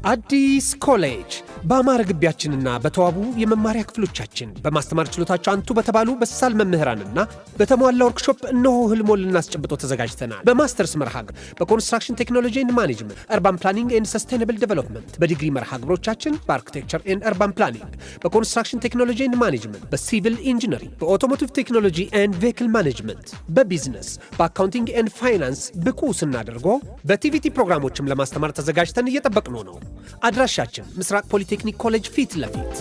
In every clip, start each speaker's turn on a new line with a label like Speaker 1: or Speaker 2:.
Speaker 1: አዲስ ኮሌጅ በአማረ ግቢያችንና በተዋቡ የመማሪያ ክፍሎቻችን፣ በማስተማር ችሎታቸው አንቱ በተባሉ በሳል መምህራንና በተሟላ ወርክሾፕ እነሆ ህልሞን ልናስጨብጦ ተዘጋጅተናል። በማስተርስ መርሃ ግብር በ construction technology and management፣ urban planning and sustainable development፣ በዲግሪ መርሃ ግብሮቻችን በ architecture and urban planning፣ በ construction technology and management፣ በ civil engineering፣ በ automotive technology and vehicle management፣ በ business፣ በ accounting and finance ብቁ ስናደርጎ በ TVET ፕሮግራሞችም ለማስተማር ተዘጋጅተን እየጠበቅነው ነው። አድራሻችን ምስራቅ ፖሊቴክኒክ ኮሌጅ ፊት ለፊት።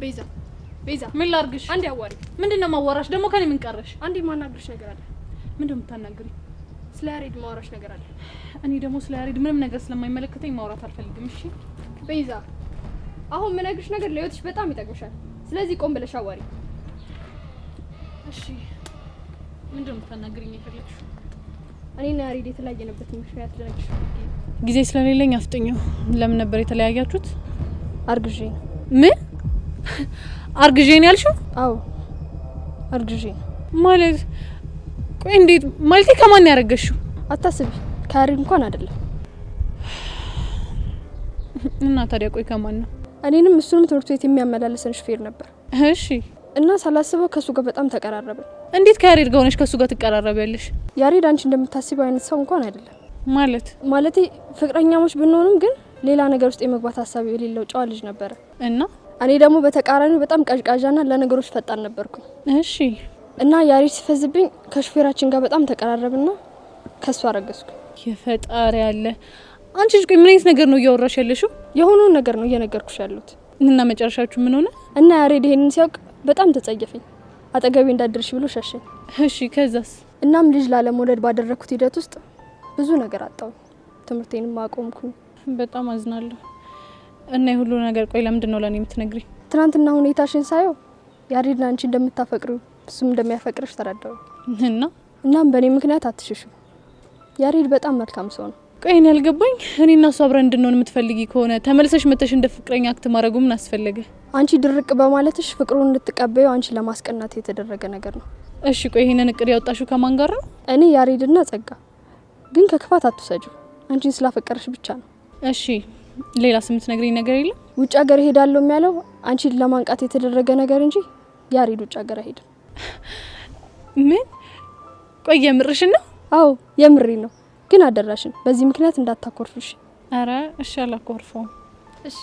Speaker 2: ቤዛ፣ ቤዛ።
Speaker 3: ምን ላርግሽ?
Speaker 2: አንዴ አዋሪ።
Speaker 3: ምንድን ነው ማዋራሽ? ደግሞ ከኔ ምን ቀረሽ?
Speaker 2: አንዴ የማናግርሽ ነገር አለ።
Speaker 3: ምንድን ነው የምታናግሪኝ?
Speaker 2: ስለ ያሬድ ማወራሽ ነገር አለ።
Speaker 3: እኔ ደግሞ ስለ ያሬድ ምንም ነገር ስለማይመለከተኝ ማውራት አልፈልግም። እሺ?
Speaker 2: ቤዛ፣ አሁን የምነግርሽ ነገር ለህይወትሽ በጣም ይጠቅምሻል። ስለዚህ ቆም ብለሽ አዋሪ።
Speaker 3: እሺ፣ ምንድን ነው የምታናግሪኝ የፈለግሽው?
Speaker 2: እኔና ያሬድ የተለያየንበት ምክንያት ልነግርሽ ፈልጌ ነው።
Speaker 3: ጊዜ ስለሌለኝ አፍጥኚው። ለምን ነበር የተለያያችሁት?
Speaker 2: አርግዤ ነው።
Speaker 3: ምን፣ አርግዤ ነው ያልሽው?
Speaker 2: አዎ፣ አርግዤ ነው።
Speaker 3: ማለት ቆይ እንዴት? ማለቴ ከማን ነው ያረገዝሽው?
Speaker 2: አታስቢ፣ ከያሬድ እንኳን አይደለም።
Speaker 3: እና ታዲያ ቆይ ከማን ነው?
Speaker 2: እኔንም እሱንም ትምህርት ቤት የሚያመላልሰን ሹፌር ነበር።
Speaker 3: እሺ።
Speaker 2: እና ሳላስበው ከእሱ ጋር በጣም ተቀራረብን።
Speaker 3: እንዴት ከያሬድ ጋር ሆነሽ ከእሱ ጋር ትቀራረቢያለሽ?
Speaker 2: ያሬድ አንቺ እንደምታስቢው አይነት ሰው እንኳን አይደለም።
Speaker 3: ማለት?
Speaker 2: ማለቴ ፍቅረኛሞች ብንሆንም ግን ሌላ ነገር ውስጥ የመግባት ሀሳብ የሌለው ጨዋ ልጅ ነበረ።
Speaker 3: እና?
Speaker 2: እኔ ደግሞ በተቃራኒው በጣም ቀዥቃዣና ለነገሮች ፈጣን ነበርኩኝ።
Speaker 3: እሺ።
Speaker 2: እና ያሬድ ሲፈዝብኝ ከሹፌራችን ጋር በጣም ተቀራረብና ከሱ አረገዝኩ።
Speaker 3: የፈጣሪ ያለ! አንቺ ልጅ፣ ቆይ ምን አይነት ነገር ነው እያወራሽ ያለሽው?
Speaker 2: የሆነውን ነገር ነው እየነገርኩሽ ያለሁት።
Speaker 3: እና መጨረሻችሁ ምን ሆነ?
Speaker 2: እና ያሬድ ይሄንን ሲያውቅ በጣም ተጸየፈኝ። አጠገቤ እንዳትደርሺ ብሎ ሸሸኝ።
Speaker 3: እሺ፣ ከዛስ?
Speaker 2: እናም ልጅ ላለመውለድ ባደረግኩት ሂደት ውስጥ ብዙ ነገር አጣሁ። ትምህርቴንም አቆምኩኝ።
Speaker 3: በጣም አዝናለሁ። እና የሁሉ ነገር ቆይ ለምንድን ነው ለእኔ የምትነግሪኝ?
Speaker 2: ትናንትና ሁኔታሽን ሳየው ያሬድን አንቺ እንደምታፈቅሪው እሱም እንደሚያፈቅርሽ ተረዳሁ።
Speaker 3: እና?
Speaker 2: እናም በእኔ ምክንያት አትሽሹ። ያሬድ በጣም መልካም ሰው ነው።
Speaker 3: ቆይ እኔ ያልገባኝ እኔ እና እሱ አብረን እንድንሆን የምትፈልጊ ከሆነ ተመልሰሽ መተሽ እንደ ፍቅረኛ act ማድረጉ ምን አስፈለገ?
Speaker 2: አንቺ ድርቅ በማለትሽ ፍቅሩን እንድትቀበዩ አንቺ ለማስቀናት የተደረገ ነገር ነው።
Speaker 3: እሺ፣ ቆይ ይሄንን እቅድ ያወጣሽው ከማን ጋር ነው?
Speaker 2: እኔ፣ ያሬድና ጸጋ። ግን ከክፋት አትውሰጂው። አንቺን ስላፈቀረሽ ብቻ ነው።
Speaker 3: እሺ፣ ሌላ የምትነግሪኝ ነገር የለም?
Speaker 2: ውጭ ሀገር እሄዳለሁ የሚያለው አንቺን ለማንቃት የተደረገ ነገር እንጂ ያሬድ ውጭ ሀገር አይሄድም።
Speaker 3: ምን? ቆይ የምርሽን ነው?
Speaker 2: አዎ፣ የምሬ ነው። ግን አደራሽን በዚህ ምክንያት እንዳታኮርፍሽ።
Speaker 3: አረ እሺ፣ አላኮርፈውም።
Speaker 2: እሺ።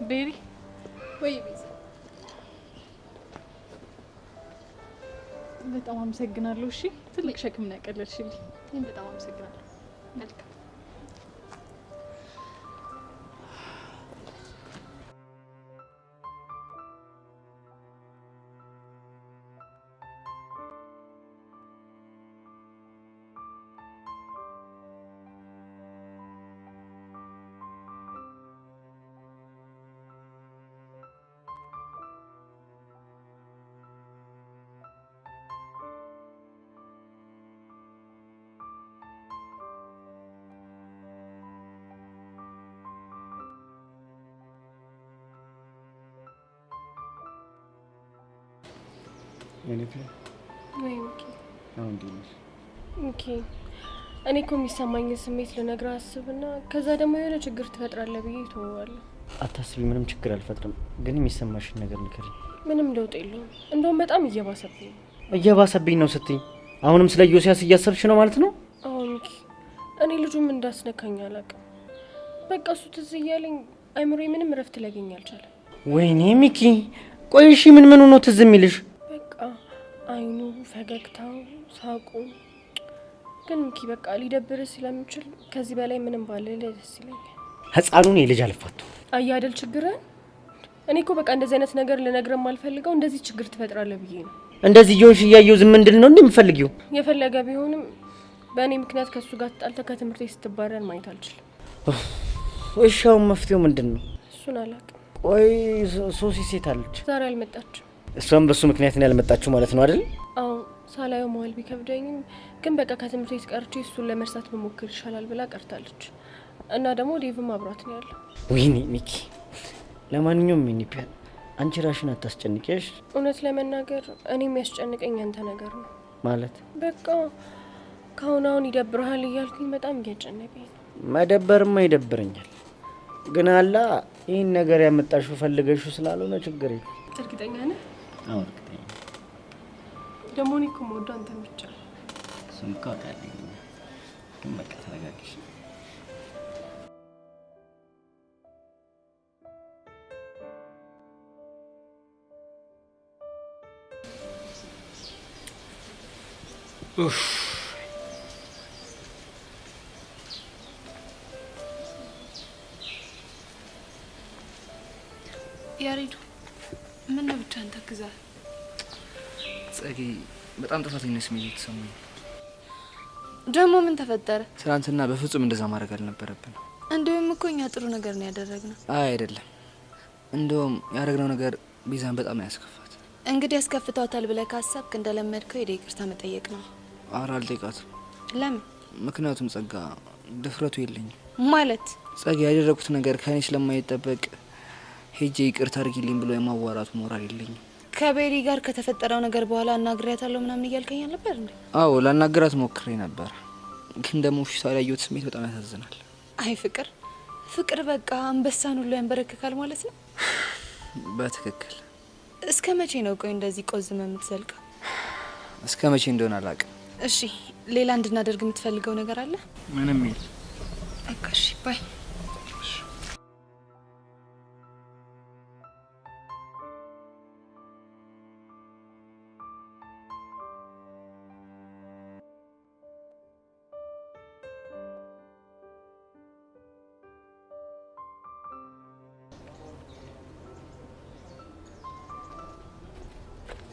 Speaker 3: ቤሪ።
Speaker 2: ወይ ቤዛ።
Speaker 3: በጣም አመሰግናለሁ። እሺ፣ ትልቅ ሸክም ነው ያቀለልሽልኝ።
Speaker 2: እኔም በጣም አመሰግናለሁ። መልካም።
Speaker 4: የኔ ፍሬ።
Speaker 5: ወይ ሚኪ።
Speaker 4: አሁን እንዴት ነሽ?
Speaker 5: ሚኪ፣ እኔ እኮ የሚሰማኝን ስሜት ልነግርህ አስብና ከዛ ደግሞ የሆነ ችግር ትፈጥራለህ ብዬ እተወዋለሁ።
Speaker 4: አታስቢ፣ ምንም ችግር አልፈጥርም። ግን የሚሰማሽን ነገር ንገሪኝ።
Speaker 5: ምንም ለውጥ የለውም። እንደውም በጣም እየባሰብኝ ነው።
Speaker 4: እየባሰብኝ ነው ስትይ አሁንም ስለ ኢዮስያስ እያሰብሽ ነው ማለት ነው?
Speaker 5: አዎ ሚኪ፣ እኔ ልጁ ምን እንዳስነካኝ አላውቅም። በቃ እሱ ትዝ እያለኝ አይምሮዬ ምንም እረፍት ሊያገኝ አልቻለም።
Speaker 4: ወይኔ ሚኪ፣ ቆይ እሺ ምን ምኑ ነው ትዝ የሚልሽ?
Speaker 5: በቃ አይኑ፣ ፈገግታው፣ ሳቁ። ግን ሚኪ፣ በቃ ሊደብርህ ስለሚችል ከዚህ በላይ ምንም ባልልህ ደስ ይለኛል።
Speaker 4: ህፃኑን የልጅ አልፋቱ።
Speaker 5: አየህ አይደል ችግርህን? እኔ እኮ በቃ እንደዚህ አይነት ነገር ልነግርህ የማልፈልገው እንደዚህ ችግር ትፈጥራለህ ብዬ ነው።
Speaker 4: እንደዚህ እየሆንሽ እያየሁ ዝም እንድል ነው እንዴ የምትፈልጊው?
Speaker 5: የፈለገ ቢሆንም በእኔ ምክንያት ከእሱ ጋር ተጣልተህ ከትምህርት ቤት ስትባረር ማየት አልችልም።
Speaker 4: እሺ አሁን መፍትሄው ምንድን ነው?
Speaker 5: እሱን አላውቅም።
Speaker 4: ቆይ ሶሲ ሴት አለች?
Speaker 5: ዛሬ አልመጣችም።
Speaker 4: እሷም በሱ ምክንያት ነው ያልመጣችሁ ማለት ነው አይደል?
Speaker 5: አዎ፣ ሳላየው መዋል ቢከብደኝም ግን በቃ ከትምህርት ቤት ቀርቼ እሱን ለመርሳት ብሞክር ይሻላል ብላ ቀርታለች። እና ደግሞ ዴቭም አብሯት ነው ያለው።
Speaker 4: ወይኔ ሚኪ፣ ለማንኛውም ሚኒፒያ አንቺ ራሽን አታስጨንቂሽ።
Speaker 5: እውነት ለመናገር እኔ የሚያስጨንቀኝ ያንተ ነገር ነው።
Speaker 4: ማለት
Speaker 5: በቃ ካሁን አሁን ይደብርሃል እያልኩኝ በጣም እያጨነቀኝ ነው።
Speaker 4: መደበርማ ይደብረኛል፣ ግን አላ ይህን ነገር ያመጣሽው ፈልገሽው ስላልሆነ ችግር የለም።
Speaker 5: እርግጠኛ ነህ?
Speaker 4: አዎ እርግጠኛ ነኝ።
Speaker 5: ደግሞ እኔ እኮ የምወደው አንተን ብቻ ነው።
Speaker 4: እሱን እኮ አውቃለሁ፣ ግን በቃ ተረጋጊሽ።
Speaker 3: ያሬዱ ምን ነው ብቻህን ተክዘሃል?
Speaker 6: ጸጌ በጣም ጥፋተኝነት ስሜት እየተሰማኝ ነው።
Speaker 7: ደግሞ ምን ተፈጠረ?
Speaker 6: ትናንትና በፍጹም እንደዛ ማድረግ አልነበረብንም።
Speaker 7: እንደውም እኮ እኛ ጥሩ ነገር ነው ያደረግነው።
Speaker 6: አይ አይደለም፣ እንደውም ያደረግነው ነገር ቤዛን በጣም ነው ያስከፋት።
Speaker 7: እንግዲህ ያስከፍተዋታል ብለህ ካሰብክ እንደለመድከው ሄደህ ይቅርታ መጠየቅ ነው።
Speaker 6: ኧረ አልጠይቃትም።
Speaker 7: ለምን?
Speaker 6: ምክንያቱም ጸጋ ድፍረቱ የለኝም።
Speaker 7: ማለት
Speaker 6: ጸጋ ያደረኩት ነገር ከኔ ስለማይጠበቅ ሄጄ ይቅርታ አድርጊልኝ ብሎ የማዋራቱ ሞራል የለኝም።
Speaker 7: ከቤሪ ጋር ከተፈጠረው ነገር በኋላ አናግሬያታለሁ ምናምን እያልከኝ አልነበር እንዴ?
Speaker 6: አዎ ላናግራት ሞክሬ ነበር፣ ግን ደግሞ ፊቷ ላይ ያየሁት ስሜት በጣም ያሳዝናል።
Speaker 7: አይ ፍቅር ፍቅር በቃ አንበሳን ሁሉ ያንበረክካል ማለት ነው።
Speaker 6: በትክክል።
Speaker 7: እስከ መቼ ነው ቆይ እንደዚህ ቆዝመ የምትዘልቀው?
Speaker 6: እስከ መቼ እንደሆነ አላውቅም።
Speaker 7: እሺ ሌላ እንድናደርግ የምትፈልገው ነገር አለ?
Speaker 6: ምንም የለም።
Speaker 7: በቃ እሺ bye።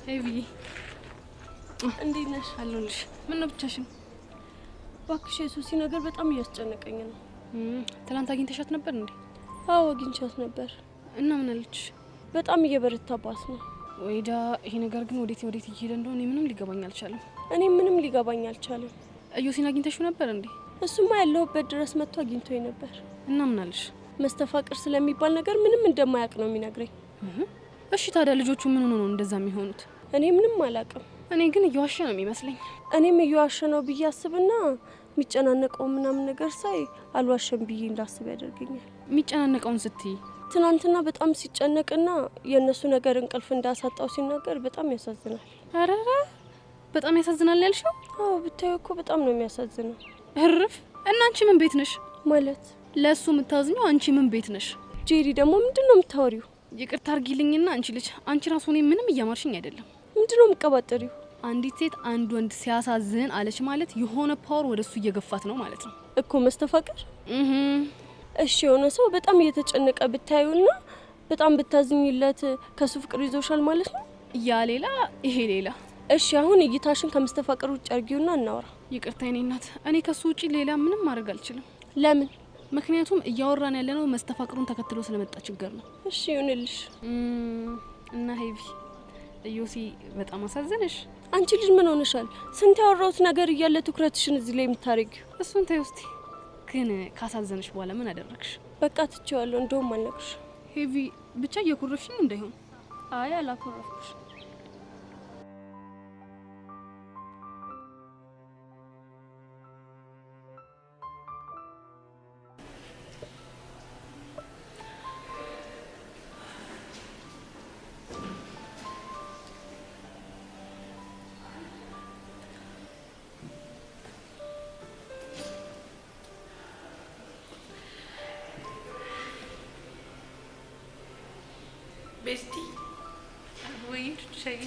Speaker 3: ሄቪ
Speaker 5: እንዴት ነሽ?
Speaker 3: አለሁልሽ። ምን ነው ብቻሽን?
Speaker 5: እባክሽ የሶሲ ነገር በጣም እያስጨነቀኝ ነው።
Speaker 3: ትናንት አግኝተሻት ነበር እንዴ?
Speaker 5: አዎ አግኝቻት ነበር።
Speaker 3: እና ምን አለች?
Speaker 5: በጣም እየበረታባት ነው።
Speaker 3: ወይዳ ይሄ ነገር ግን ወዴት ወዴት እየሄደ እንደሆነ ምንም ሊገባኝ አልቻለም።
Speaker 5: እኔ ምንም ሊገባኝ አልቻለም።
Speaker 3: እዮሲን አግኝተሽው ነበር እንዴ?
Speaker 5: እሱማ ያለሁበት ድረስ መጥቶ አግኝቶኝ ነበር።
Speaker 3: እና ምን አለሽ?
Speaker 5: መስተፋቅር ስለሚባል ነገር ምንም እንደማያውቅ ነው የሚነግረኝ።
Speaker 3: እሺ ታዲያ ልጆቹ ምን ሆነው ነው እንደዛ የሚሆኑት?
Speaker 5: እኔ ምንም አላውቅም።
Speaker 3: እኔ ግን እየዋሸ ነው የሚመስለኝ።
Speaker 5: እኔም እየዋሸ ነው ብዬ አስብና የሚጨናነቀው ምናምን ነገር ሳይ አልዋሸም ብዬ እንዳስብ ያደርገኛል።
Speaker 3: የሚጨናነቀውን ስትይ?
Speaker 5: ትናንትና በጣም ሲጨነቅና የእነሱ ነገር እንቅልፍ እንዳሳጣው ሲናገር በጣም ያሳዝናል።
Speaker 3: ኧረ በጣም ያሳዝናል ያልሽው?
Speaker 5: አዎ ብታዩ እኮ በጣም ነው የሚያሳዝነው።
Speaker 3: እርፍ። እና አንቺ ምን ቤት ነሽ?
Speaker 5: ማለት
Speaker 3: ለእሱ የምታዝኘው አንቺ ምን ቤት ነሽ?
Speaker 5: ጄሪ ደግሞ ምንድን ነው የምታወሪው?
Speaker 3: ይቅርታ አድርጊልኝና አንቺ ልጅ አንቺ ራሱ እኔ ምንም እያማርሽኝ አይደለም።
Speaker 5: ምንድነው የምቀባጠሪው?
Speaker 3: አንዲት ሴት አንድ ወንድ ሲያሳዝን አለች ማለት የሆነ power ወደ እሱ እየገፋት ነው ማለት ነው
Speaker 5: እኮ መስተፋቅር። እሺ የሆነ ሰው በጣም እየተጨነቀ ብታዩና በጣም ብታዝኝለት ከሱ ፍቅር ይዞሻል ማለት ነው።
Speaker 3: ያ ሌላ ይሄ ሌላ።
Speaker 5: እሺ አሁን እይታሽን ከመስተፋቅር ውጭ አድርጊውና እናውራ።
Speaker 3: ይቅርታ የኔ እናት፣ እኔ ከሱ ውጪ ሌላ ምንም ማድረግ አልችልም።
Speaker 5: ለምን?
Speaker 3: ምክንያቱም እያወራን ያለነው መስተፋቅሩን ተከትሎ ስለመጣ ችግር ነው።
Speaker 5: እሺ ይሁንልሽ።
Speaker 3: እና ሄቪ እዮሲ በጣም አሳዘነሽ።
Speaker 5: አንቺ ልጅ ምን ሆነሻል? ስንት ያወራሁት ነገር እያለ ትኩረትሽን እዚህ ላይ የምታረጊው?
Speaker 3: እሱን ተይው እስቲ። ግን ካሳዘነሽ በኋላ ምን አደረግሽ?
Speaker 5: በቃ ትቼዋለሁ፣ እንደውም አልነግርሽም።
Speaker 3: ሄቪ ብቻ እየኮረፍሽኝ እንዳይሆን።
Speaker 5: አይ አላኮረፍኩሽ።
Speaker 8: ቤስቲ ወይ ቹቻዬ፣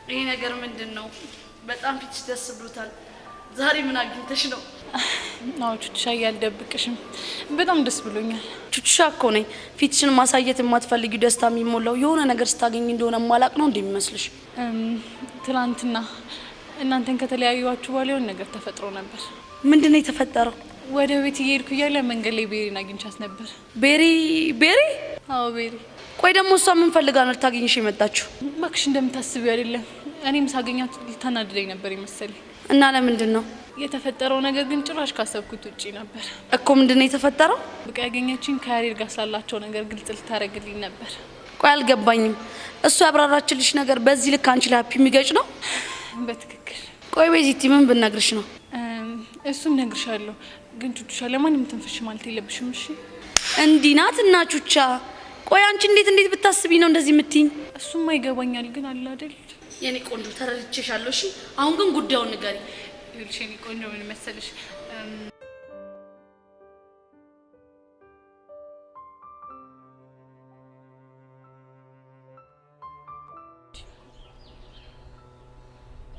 Speaker 8: ይሄ ነገር ምንድን ነው? በጣም ፊትሽ ደስ ብሎታል። ዛሬ ምን አግኝተሽ ነው?
Speaker 3: አዎ ቹቻዬ፣ አልደብቅሽም፣ በጣም ደስ ብሎኛል።
Speaker 8: ቹቻ እኮ ነኝ። ፊትሽን ማሳየት የማትፈልጊው ደስታ የሚሞላው የሆነ ነገር ስታገኝ እንደሆነ ማላቅ ነው እንደሚመስልሽ?
Speaker 3: ትናንትና እናንተን ከተለያዩዋችሁ በኋላ የሆነ ነገር ተፈጥሮ ነበር።
Speaker 8: ምንድን ነው የተፈጠረው?
Speaker 3: ወደ ቤት እየሄድኩ እያለ መንገድ ላይ ቤሪን አግኝቻት ነበር።
Speaker 8: ቤሪ ቤሪ?
Speaker 3: አዎ ቤሪ።
Speaker 8: ቆይ ደግሞ እሷ ምን ፈልጋ ነው ልታገኝሽ የመጣችው?
Speaker 3: እባክሽ እንደምታስቢው አይደለም። እኔም ሳገኛት ልታናድደኝ ነበር የመሰለኝ።
Speaker 8: እና ለምንድን ነው
Speaker 3: የተፈጠረው ነገር ግን ጭራሽ ካሰብኩት ውጪ ነበር።
Speaker 8: እኮ ምንድን ነው የተፈጠረው?
Speaker 3: በቃ ያገኘችኝ ከያሬድ ጋር ስላላቸው ነገር ግልጽ ልታደርግልኝ ነበር።
Speaker 8: ቆይ አልገባኝም። እሱ ያብራራችልሽ ነገር በዚህ ልክ አንቺ ላይ happy የሚገጭ ነው?
Speaker 3: በትክክል።
Speaker 8: ቆይ ቤዚቲ ምን ብነግርሽ ነው?
Speaker 3: እሱን እነግርሻለሁ፣ ግን ቹቹሻ ለማንም ትንፍሽ ማለት የለብሽም እሺ?
Speaker 8: እንዲህ ናት እና ቹቻ። ቆይ አንቺ እንዴት እንዴት ብታስቢ ነው እንደዚህ የምትይኝ?
Speaker 3: እሱማ ይገባኛል፣ ግን አለ አይደል
Speaker 8: የኔ ቆንጆ ተረድቼሻለሁ። እሺ አሁን ግን ጉዳዩን ንገሪኝ።
Speaker 3: ይኸውልሽ የኔ ቆንጆ ምን መሰለሽ፣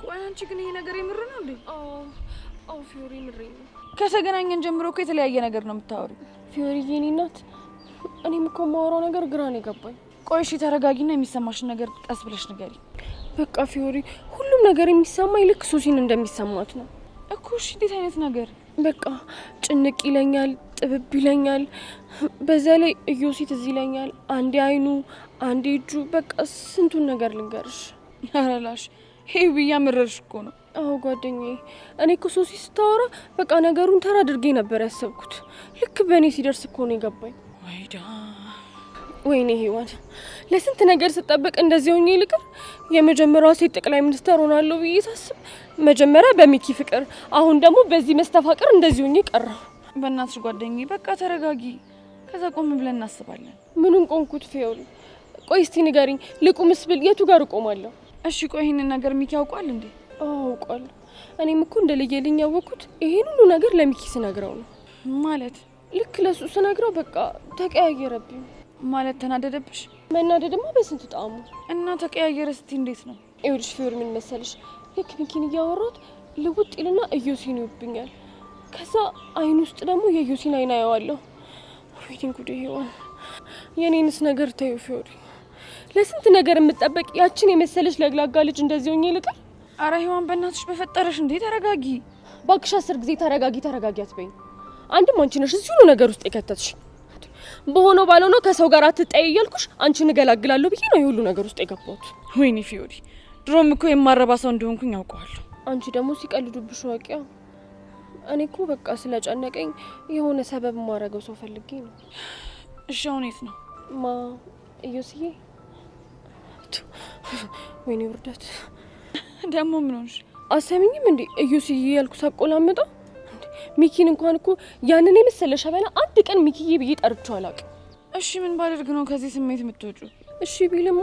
Speaker 7: ቆይ አንቺ ግን ይሄ ነገር የምር ነው እንዴ?
Speaker 5: አዎ አዎ ፊዮሪ የምሬን ነው።
Speaker 7: ከተገናኘን ጀምሮ እኮ የተለያየ ነገር ነው የምታወሪው።
Speaker 5: ፊዮሪ የኔ እናት፣ እኔም እኮ የማወራው ነገር ግራ ነው የገባኝ።
Speaker 7: ቆይ እሺ ተረጋጊና የሚሰማሽን ነገር ቀስ ብለሽ ንገሪ።
Speaker 5: በቃ ፊዮሪ ሁሉም ነገር የሚሰማኝ ልክ ሶሲን እንደሚሰማት ነው
Speaker 7: እኮ። እሺ እንዴት አይነት ነገር?
Speaker 5: በቃ ጭንቅ ይለኛል፣ ጥብብ ይለኛል። በዛ ላይ ኢዮሲ ትዝ ይለኛል። አንዴ አይኑ አንዴ እጁ፣ በቃ ስንቱን ነገር ልንገርሽ።
Speaker 7: ኧረ ላሽ ይሄ ብያ ምረርሽ እኮ ነው።
Speaker 5: አዎ ጓደኛዬ፣ እኔ እኮ ሶሲ ስታወራ በቃ ነገሩን ተራ አድርጌ ነበር ያሰብኩት። ልክ በእኔ ሲደርስ እኮ ነው የገባኝ።
Speaker 7: ወይዳ
Speaker 5: ወይኔ ሔዋን፣ ለስንት ነገር ስጠበቅ እንደዚህ ሆኜ ልቅር? የመጀመሪያዋ ሴት ጠቅላይ ሚኒስተር ሆናለሁ ብዬ ሳስብ መጀመሪያ በሚኪ ፍቅር፣ አሁን ደግሞ በዚህ መስተፋቅር እንደዚህ ሆኜ ቀረሁ።
Speaker 7: በእናትሽ ጓደኛዬ በቃ ተረጋጊ። ከዛ ቆም ብለን እናስባለን።
Speaker 5: ምኑን ቆምኩት ፊዮሪ? ቆይ እስቲ ንገሪኝ፣ ልቁምስ ብል የቱ ጋር እቆማለሁ?
Speaker 7: እሺ ቆይ ይሄንን ነገር ሚኪ ያውቋል እንዴ?
Speaker 5: አዎ አውቋል። እኔም እኮ እንደለየልኝ ያወቅኩት ይሄን ሁሉ ነገር ለሚኪ ስነግረው ነው።
Speaker 7: ማለት
Speaker 5: ልክ ለሱ ስነግረው በቃ ተቀያየረብኝ።
Speaker 7: ማለት ተናደደብሽ?
Speaker 5: መናደድማ በስንቱ ጣዕሙ።
Speaker 7: እና ተቀያየረ ስትይ እንዴት ነው?
Speaker 5: ይኸውልሽ ፊዮሪ ምን መሰለሽ፣ ልክ ሚኪን እያወራሁት ልውጥ ይልና ኢዮሲን ይውብኛል። ከዛ አይን ውስጥ ደግሞ የኢዮሲን አይን አየዋለሁ። ወይኔ ጉዴ ሔዋን፣ የኔንስ ነገር ተይው ፊዮሪ። ለስንት ነገር የምጠበቅ ያችን የመሰለች ለግላጋ ልጅ እንደዚህ ሆኜ ልቅር?
Speaker 7: አረ ሔዋን በእናትሽ በፈጠረሽ እንዴ ተረጋጊ።
Speaker 5: እባክሽ 10 ጊዜ ተረጋጊ ተረጋጊ አትበይኝ። አንድም አንቺ ነሽ እዚህ ሁሉ ነገር ውስጥ የከተትሽ። በሆነው ባልሆነው ከሰው ጋር አትጣይ እያልኩሽ አንቺን እገላግላለሁ ብዬ ነው የሁሉ ነገር ውስጥ የገባሁት።
Speaker 7: ወይኔ ፊዮሪ፣ ድሮም እኮ የማረባ ሰው እንደሆንኩኝ አውቀዋለሁ።
Speaker 5: አንቺ ደግሞ ሲቀልዱብሽ ወቂያ። እኔ እኮ በቃ ስለጨነቀኝ የሆነ ሰበብ የማደርገው ሰው ፈልጌ ነው።
Speaker 7: እሺ አሁን የት ነው?
Speaker 5: ማ ኢዮስዬ? ወይኔ ውርደት።
Speaker 7: ደግሞ ምን ሆንሽ?
Speaker 5: አሰሚኝም እንዴ ኢዮስዬ ያልኩ ሳቆላምጠው ሚኪን እንኳን እኮ ያንን የመሰለ ሸበላ አንድ ቀን ሚኪዬ ብዬ ጠርቼው አላውቅም።
Speaker 7: እሺ ምን ባደርግ ነው ከዚህ ስሜት የምትወጪው?
Speaker 5: እሺ ቢልማ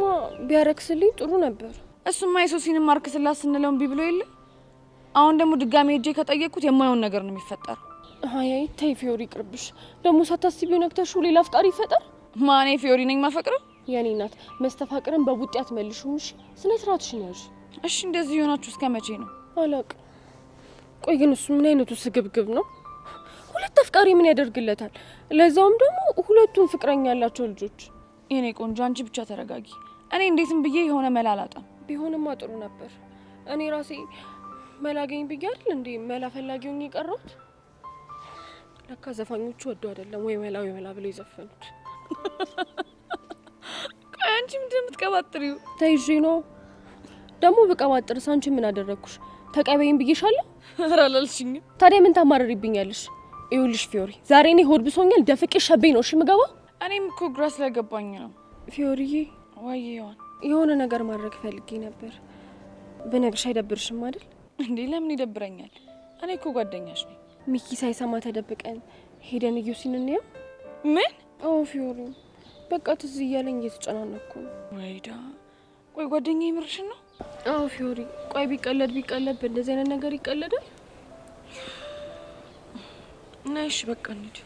Speaker 5: ቢያረክስልኝ ጥሩ ነበር።
Speaker 7: እሱማ የሶሲንም አርክስላት ስንለው እምቢ ብሎ የለ። አሁን ደግሞ ድጋሜ ሄጄ ከጠየቅኩት የማይሆን ነገር ነው የሚፈጠረው።
Speaker 5: አይ አይ ተይ ፊዮሪ ይቅርብሽ። ደግሞ ሳታስቢው ነክተሽው ሌላ አፍቃሪ ይፈጠር።
Speaker 7: ማን ፊዮሪ ነኝ ማፈቅረው?
Speaker 5: የኔ እናት መስተፋቅርን በቡጢ አትመልሺውም። እሺ ስነ ስርዓትሽን ያዥ።
Speaker 7: እሺ እንደዚህ የሆናችሁ እስከ መቼ ነው?
Speaker 5: አላውቅም። ቆይ ግን እሱ ምን አይነቱ ስግብግብ ነው? ሁለት አፍቃሪ ምን ያደርግለታል? ለዛውም ደግሞ ሁለቱም ፍቅረኛ ያላቸው ልጆች።
Speaker 7: የኔ ቆንጆ አንቺ ብቻ ተረጋጊ። እኔ እንዴትም ብዬ የሆነ መላ አላጣም።
Speaker 5: ቢሆንማ ጥሩ ነበር። እኔ ራሴ መላገኝ ብዬ አይደል እንዴ መላ ፈላጊ ሆኜ የቀረሁት? ለካ ዘፋኞቹ ወዶ አይደለም ወይ መላ ወይ መላ ብለው የዘፈኑት።
Speaker 7: ቆይ አንቺ ምንድን ነው የምትቀባጥሪው?
Speaker 5: ተይዤ ነው ደግሞ። ብቀባጥርስ አንቺ ምን አደረግኩሽ? ተቀበይኝ ብዬሻለሁ።
Speaker 7: ኧረ አላልሽኝም።
Speaker 5: ታዲያ ምን ታማርሪብኛለሽ? ይኸውልሽ ፊዮሪ ዛሬ እኔ ሆድ ብሶኛል፣ ደፍቄ ሸቤ ነው እሺ የምገባው።
Speaker 7: እኔም እኮ ግራ ስለገባኝ ነው።
Speaker 5: ፊዮሪዬ።
Speaker 7: ወይ ሔዋን፣
Speaker 5: የሆነ ነገር ማድረግ ፈልጌ ነበር። ብነግርሽ አይደብርሽም አይደል?
Speaker 7: እንዴ ለምን ይደብረኛል? እኔ እኮ ጓደኛሽ ነኝ።
Speaker 5: ሚኪ ሳይሰማ ተደብቀን ሄደን ኢዮሲን እንየው።
Speaker 7: ምን?
Speaker 5: አዎ ፊዮሪ፣ በቃ ትዝ እያለኝ እየተጨናነኩ ነው።
Speaker 7: ወይዳ፣ ቆይ ጓደኛዬ የምርሽን ነው?
Speaker 5: አዎ ፊዮሪ፣ ቆይ ቢቀለድ ቢቀለድ በእንደዚህ አይነት ነገር ይቀለዳል?
Speaker 7: እና እሺ በቃ እንሂድ።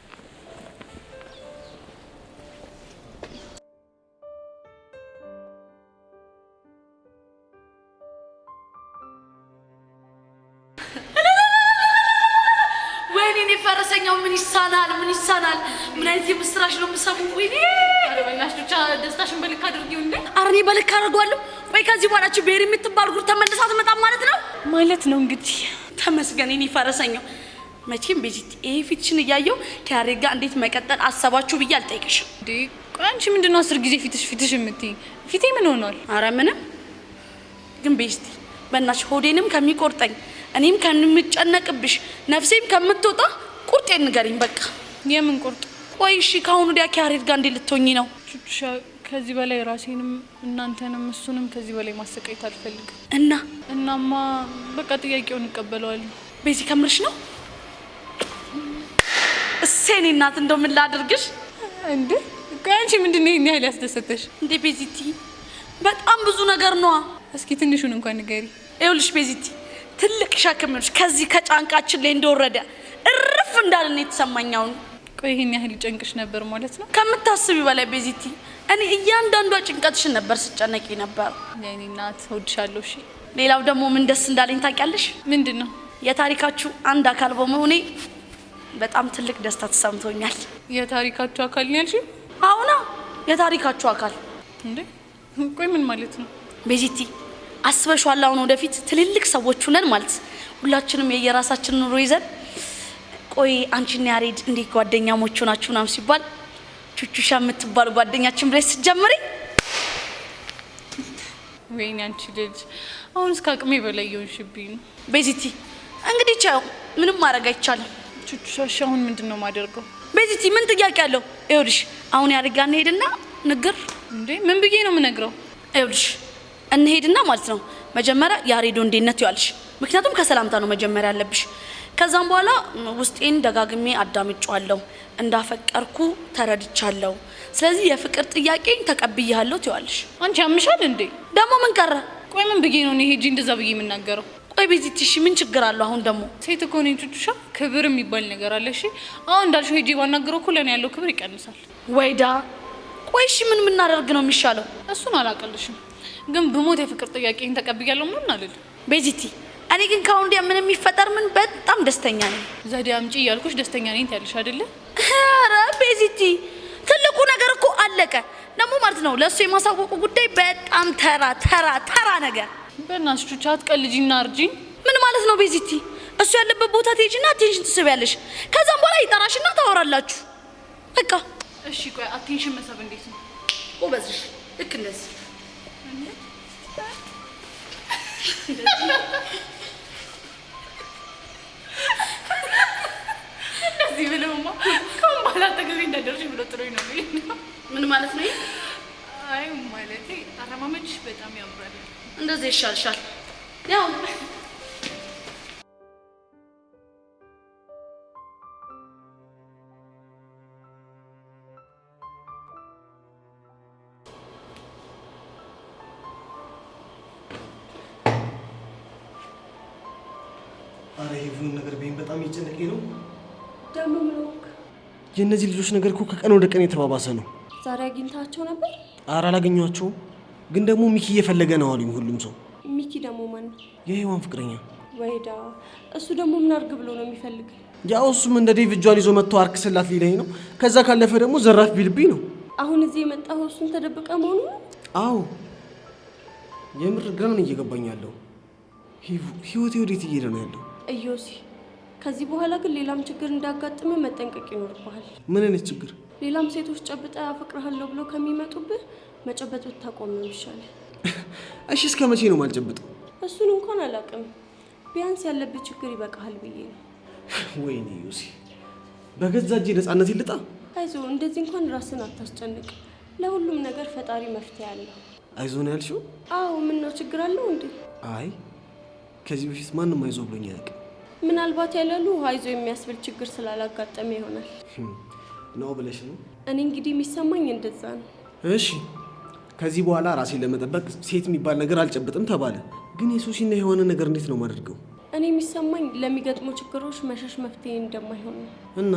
Speaker 8: ወይኔ እኔ ፈረሰኛው ምን ይሳናል? ምን ይሳናል? ምን አይነት የምስራች ነው የምሰማው? ወይኔ
Speaker 3: ኧረ በእናትሽ ብቻ ደስታሽን በልክ አድርጊው እንዴ።
Speaker 8: ኧረ እኔ በልክ አደርገዋለሁ። ቆይ ከዚህ በኋላ እቺ ቤሪ የምትባል ጉድ ተመልሳ አትመጣም ማለት ነው?
Speaker 3: ማለት ነው እንግዲህ።
Speaker 8: ተመስገን የኔ ፈረሰኛው። መቼም ቤዚቲ ይሄ ፊትሽን እያየው ከያሬድ ጋር እንዴት መቀጠል አሰባችሁ ብዬ አልጠይቅሽም።
Speaker 3: እንዴ ቆይ አንቺ ምንድነው 10 ጊዜ ፊትሽ ፊትሽ የምትይኝ? ፊቴ ምን ሆኗል?
Speaker 8: አረ ምንም። ግን ቤዚቲ በእናትሽ ሆዴንም ከሚቆርጠኝ እኔም ከምጨነቅብሽ ነፍሴም ከምትወጣ ቁርጤን ንገሪኝ በቃ።
Speaker 3: የምን ቁርጥ?
Speaker 8: ቆይ እሺ ከአሁኑ ወዲያ ከያሬድ ጋር እንዴት ልትሆኚ ነው?
Speaker 3: ቹቹሻ ከዚህ በላይ ራሴንም እናንተንም እሱንም ከዚህ በላይ ማሰቃየት አልፈልግም።
Speaker 8: እና
Speaker 3: እናማ በቃ ጥያቄውን እቀበለዋለሁ።
Speaker 8: ቤዚ ከምርሽ ነው? እሴ እኔ እናት እንደው ምን ላድርግሽ?
Speaker 3: እንዴ ቆይ አንቺ ምንድነው ይሄን ያህል ያስደሰተሽ?
Speaker 8: እንዴ ቤዚቲ በጣም ብዙ ነገር ነዋ።
Speaker 3: እስኪ ትንሹን እንኳን ንገሪ።
Speaker 8: ይኸውልሽ ቤዚቲ ትልቅ ሸክም ይኸውልሽ ከዚህ ከጫንቃችን ላይ እንደወረደ እርፍ እንዳለ ነው የተሰማኝ አሁን።
Speaker 3: ቆይ ይሄን ያህል ይጨንቅሽ ነበር ማለት ነው?
Speaker 8: ከምታስቢ በላይ ቤዚቲ። እኔ እያንዳንዷ ጭንቀትሽን ነበር ስጨነቂ ነበር።
Speaker 3: የኔ እናት እወድሻለሁ። እሺ
Speaker 8: ሌላው ደግሞ ምን ደስ እንዳለኝ ታውቂያለሽ?
Speaker 3: ምንድነው?
Speaker 8: የታሪካችሁ አንድ አካል በመሆኔ በጣም ትልቅ ደስታ ተሰምቶኛል።
Speaker 3: የታሪካችሁ አካል ነው ያልሽኝ?
Speaker 8: አሁና የታሪካችሁ አካል።
Speaker 3: እንዴ ቆይ ምን ማለት ነው?
Speaker 8: ቤዚቲ አስበሽዋል? አሁን ወደፊት ትልልቅ ሰዎች ሆነን ማለት ሁላችንም የየራሳችንን ኑሮ ይዘን ቆይ አንቺና ያሬድ እንዴት ጓደኛሞች ሆናችሁ ምናምን ሲባል ቹቹሻ የምትባል ጓደኛችን ብለሽ ስትጀምሪ
Speaker 3: ወይኔ አንቺ ልጅ አሁን እስከ አቅሜ በላይ የሆንሽብኝ ነው።
Speaker 8: ቤዚቲ እንግዲህ ቻው፣ ምንም ማድረግ አይቻልም።
Speaker 3: ቹቹሻ እሺ አሁን ምንድነው የማደርገው?
Speaker 8: ቤዚቲ ምን ጥያቄ አለው? ይኸውልሽ አሁን ያሬድ ጋር እንሄድና ንግር።
Speaker 3: እንዴ ምን ብዬ ነው የምነግረው?
Speaker 8: ይኸውልሽ እንሄድና ማለት ነው መጀመሪያ ያሬድ ወንዴነት ይዋልሽ፣ ምክንያቱም ከሰላምታ ነው መጀመሪያ ያለብሽ። ከዛም በኋላ ውስጤን ደጋግሜ አዳምጫለሁ፣ እንዳፈቀርኩ ተረድቻለሁ። ስለዚህ የፍቅር ጥያቄን ተቀብያለሁ ትይዋለሽ።
Speaker 3: አንቺ ያምሻል እንዴ?
Speaker 8: ደግሞ ምን ቀረ?
Speaker 3: ቆይ ምን ብዬ ነው እኔ ሄጄ እንደዛ ብዬ የምናገረው?
Speaker 8: ቆይ ቤዚቲ እሺ ምን ችግር አለው? አሁን ደግሞ
Speaker 3: ሴት እኮ ነኝ ቹቹሻ፣ ክብር የሚባል ነገር አለ። እሺ አሁን እንዳልሽው ሄጄ ባናገረው እኮ ለኔ ያለው ክብር ይቀንሳል።
Speaker 8: ወይዳ ቆይ እሺ ምን ምናደርግ ነው የሚሻለው?
Speaker 3: እሱን አላቀልሽም፣ ግን ብሞት የፍቅር ጥያቄን ተቀብያለሁ ምናምን አልልም።
Speaker 8: ቤዚቲ እኔ ግን ካሁን ወዲያ ምን የሚፈጠር ምን በጣም ደስተኛ ነኝ።
Speaker 3: ዘዴ አምጪ እያልኩሽ ደስተኛ ነኝ ትያለሽ አይደለ?
Speaker 8: ኧረ ቤዚቲ ትልቁ ነገር እኮ አለቀ። ደግሞ ማለት ነው ለእሱ የማሳወቁ ጉዳይ በጣም ተራ ተራ ተራ ነገር።
Speaker 3: በእናትሽ ቹቻ አትቀልጂና እርጂኝ።
Speaker 8: ምን ማለት ነው ቤዚቲ? እሱ ያለበት ቦታ ትሄጂና attention ትስቢያለሽ። ከዛም በኋላ ይጠራሽና ታወራላችሁ። በቃ
Speaker 3: እሺ ቆይ attention መሳብ እንዴት ነው?
Speaker 8: ጎበዝሽ። ልክ እንደዚህ
Speaker 3: እንደዚህ ብለውማ ከአሁን በኋላ አጠገቤ እንዳደርሽ ብሎ ጥሎኝ ነው የሚሄደው።
Speaker 8: ምን ማለት ነው?
Speaker 3: አይ ማለቴ አረማመድሽ በጣም ያምራል።
Speaker 8: እንደዚህ ይሻልሻል። ያው
Speaker 9: አረ ይሄን ነገር በይኝ፣ በጣም እየጨነቀኝ ነው።
Speaker 5: ደግሞ ምን ሆንክ?
Speaker 9: የእነዚህ ልጆች ነገር እኮ ከቀን ወደ ቀን የተባባሰ ነው።
Speaker 5: ዛሬ አግኝታቸው ነበር?
Speaker 9: አረ አላገኘኋቸውም፣ ግን ደግሞ ሚኪ እየፈለገ ነው አሉኝ ሁሉም ሰው።
Speaker 5: ሚኪ ደግሞ ማን ነው?
Speaker 9: የሔዋን ፍቅረኛ።
Speaker 5: ወይዳ እሱ ደግሞ ምን አድርግ ብሎ ነው የሚፈልግ?
Speaker 9: ያው እሱም እንደ ዴቭ እጇን ይዞ መጥቶ አርክስላት ሊለኝ ነው። ከዛ ካለፈ ደግሞ ዘራፍ ቢልብኝ ነው።
Speaker 5: አሁን እዚህ የመጣኸው እሱን ተደብቀ መሆኑ ነው?
Speaker 9: አዎ የምር ግራ ነው እየገባኝ ያለው። ህይወቴ ወዴት እየሄደ ነው ያለው?
Speaker 5: ኢዮሲ ከዚህ በኋላ ግን ሌላም ችግር እንዳጋጥመ መጠንቀቅ ይኖርብሃል።
Speaker 9: ምን አይነት ችግር?
Speaker 5: ሌላም ሴቶች ጨብጠ አፈቅርሃለሁ ብሎ ከሚመጡብህ መጨበጥ ብታቆም ነው የሚሻለው።
Speaker 9: እሺ እስከ መቼ ነው የማልጨብጠው?
Speaker 5: እሱን እንኳን አላውቅም። ቢያንስ ያለብህ ችግር ይበቃሃል ብዬ ነው።
Speaker 9: ወይኔ ዮሲ በገዛ እጄ ነፃነት ይልጣ።
Speaker 5: አይዞህ፣ እንደዚህ እንኳን ራስን አታስጨንቅ። ለሁሉም ነገር ፈጣሪ መፍትሄ አለው።
Speaker 9: አይዞህ ነው ያልሽው?
Speaker 5: አዎ። ምን ነው ችግር አለው እንዴ?
Speaker 9: አይ ከዚህ በፊት ማንም አይዞህ ብሎኝ አያውቅም።
Speaker 5: ምናልባት ያላሉ አይዞህ የሚያስብል ችግር ስላላጋጠመ ይሆናል።
Speaker 9: ነው ብለሽ ነው?
Speaker 5: እኔ እንግዲህ የሚሰማኝ እንደዛ ነው።
Speaker 9: እሺ ከዚህ በኋላ ራሴን ለመጠበቅ ሴት የሚባል ነገር አልጨብጥም ተባለ። ግን የሶሲና የሆነ ነገር እንዴት ነው የማደርገው?
Speaker 5: እኔ የሚሰማኝ ለሚገጥሙ ችግሮች መሸሽ መፍትሄ እንደማይሆን ነው።
Speaker 9: እና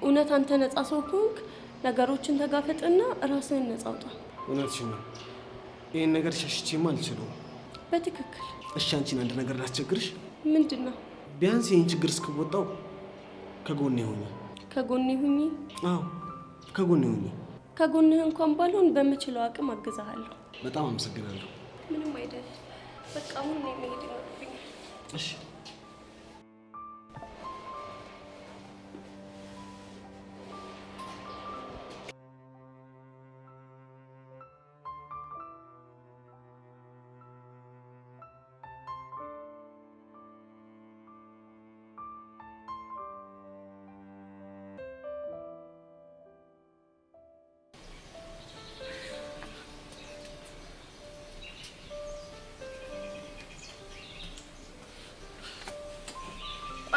Speaker 5: እውነት አንተ ነፃ ሰው ከሆንክ ነገሮችን ተጋፈጥና ራስህን ነፃ አውጣ።
Speaker 9: እውነትሽን ነው። ይሄን ነገር ሸሽቼማ አልችለውም።
Speaker 5: በትክክል።
Speaker 9: እሺ አንቺን አንድ ነገር ላስቸግርሽ።
Speaker 5: ምንድነው?
Speaker 9: ቢያንስ ይሄን ችግር እስክወጣው ከጎኔ ሁኚ።
Speaker 5: ከጎኔ ሁኚ?
Speaker 9: አዎ ከጎኔ ሁኚ።
Speaker 5: ከጎንህ እንኳን ባልሆን በምችለው አቅም አግዛሃለሁ።
Speaker 9: በጣም አመሰግናለሁ።
Speaker 5: ምንም አይደል። በቃ አሁን እኔ መሄድ ይኖርብኛል።
Speaker 9: እሺ።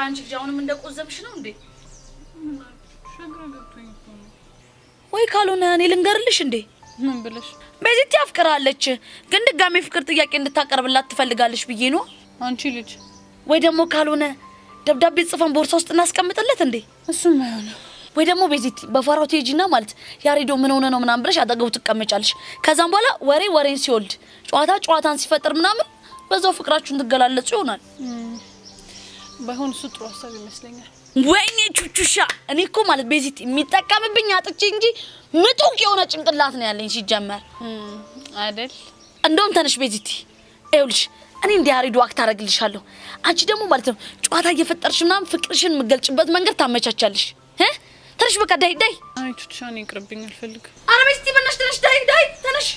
Speaker 8: ቆይ አንቺ ልጅ አሁንም እንደቆዘምሽ ነው እንዴ? ወይ ካልሆነ እኔ ልንገርልሽ እንዴ?
Speaker 3: ምን ብለሽ?
Speaker 8: ቤዚቲ አፍቅራለች፣ ግን ድጋሜ ፍቅር ጥያቄ እንድታቀርብላት ትፈልጋለች ብዬ ነው።
Speaker 3: አንቺ ልጅ
Speaker 8: ወይ ደግሞ ካልሆነ ደብዳቤ ጽፈን ቦርሳ ውስጥ እናስቀምጥለት እንዴ?
Speaker 3: እሱም አይሆንም።
Speaker 8: ወይ ደግሞ ቤዚቲ በፋራው ትሄጂና ማለት ያሬዶ ምን ሆነ ነው ምናምን ብለሽ አጠገቡ ትቀመጫለሽ። ከዛም በኋላ ወሬ ወሬን ሲወልድ ጨዋታ ጨዋታን ሲፈጥር ምናምን በዛው ፍቅራችሁን ትገላለጹ ይሆናል።
Speaker 3: ባይሆን እሱ ጥሩ ሀሳብ ይመስለኛል።
Speaker 8: ወይኔ ቹቹሻ፣ እኔ እኮ ማለት ቤዚቲ የሚጠቀምብኝ አጥቼ እንጂ ምጡቅ የሆነ ጭንቅላት ነው ያለኝ ሲጀመር
Speaker 3: አይደል?
Speaker 8: እንደውም ተነሽ ቤዚቲ፣ ይኸውልሽ እኔ እንደ ያሬዶ act አደርግልሻለሁ። አንቺ ደግሞ ማለት ነው ጨዋታ እየፈጠርሽ ምናምን ፍቅርሽን የምገልጭበት መንገድ ታመቻቻለሽ። ተነሽ በቃ ዳይ ዳይ።
Speaker 3: አይ ቹቹሻ፣ እኔ ይቅርብኝ፣ አልፈልግም።
Speaker 8: ኧረ ቤዚቲ በእናትሽ ተነሽ፣ ዳይ ዳይ፣ ተነሽ።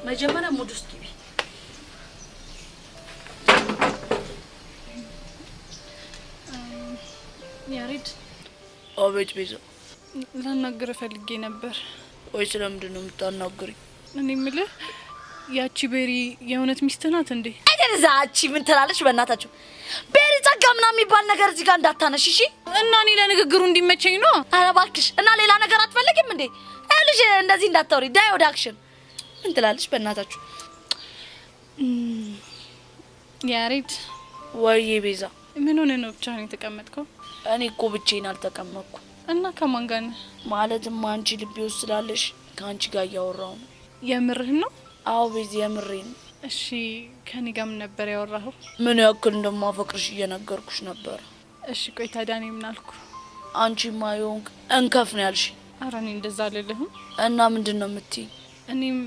Speaker 8: መጀመሪያ mood ውስጥ ግቢ።
Speaker 3: ያሬድ።
Speaker 8: አቤት ቤዛ።
Speaker 3: ላናግርህ ፈልጌ ነበር።
Speaker 8: ወይ ስለምንድን ነው የምታናግሪኝ?
Speaker 3: እኔ የምልህ ያቺ ቤሪ የእውነት ሚስትህ ናት እንዴ?
Speaker 8: አይደል እቺ ምን ትላለች? በእናታችሁ ቤሪ ጸጋ ምናምን የሚባል ነገር እዚህ ጋር እንዳታነሽ እሺ።
Speaker 3: እና እኔ ለንግግሩ እንዲመቸኝ ነው።
Speaker 8: ኧረ እባክሽ። እና ሌላ ነገር አትፈልጊም እንዴ? ይኸውልሽ እንደዚህ እንዳታወሪ። ዳይ ወደ action። ምን ትላለች? በእናታችሁ
Speaker 3: ያሬድ።
Speaker 8: ወይዬ ቤዛ።
Speaker 3: ምን ሆነህ ነው ብቻህን የተቀመጥከው?
Speaker 8: እኔ እኮ ብቻዬን አልተቀመጥኩም።
Speaker 3: እና ከማን ጋር ነህ?
Speaker 8: ማለትም አንቺ ልቤ ውስጥ ስላለሽ ከአንቺ ጋር እያወራሁ ነው።
Speaker 3: የምርህን ነው?
Speaker 8: አዎ ቤዚ የምሬን ነው።
Speaker 3: እሺ ከኔ ጋር ምን ነበር ያወራኸው?
Speaker 8: ምን ያክል እንደማፈቅርሽ እየነገርኩሽ ነበር።
Speaker 3: እሺ ቆይ ታዲያ እኔ ምን አልኩ?
Speaker 8: አንቺማ የሆንክ እንከፍ ነው ያልሽ።
Speaker 3: ኧረ እኔ እንደዛ አልልህም።
Speaker 8: እና ምንድን ነው የምትይኝ?
Speaker 3: እኔም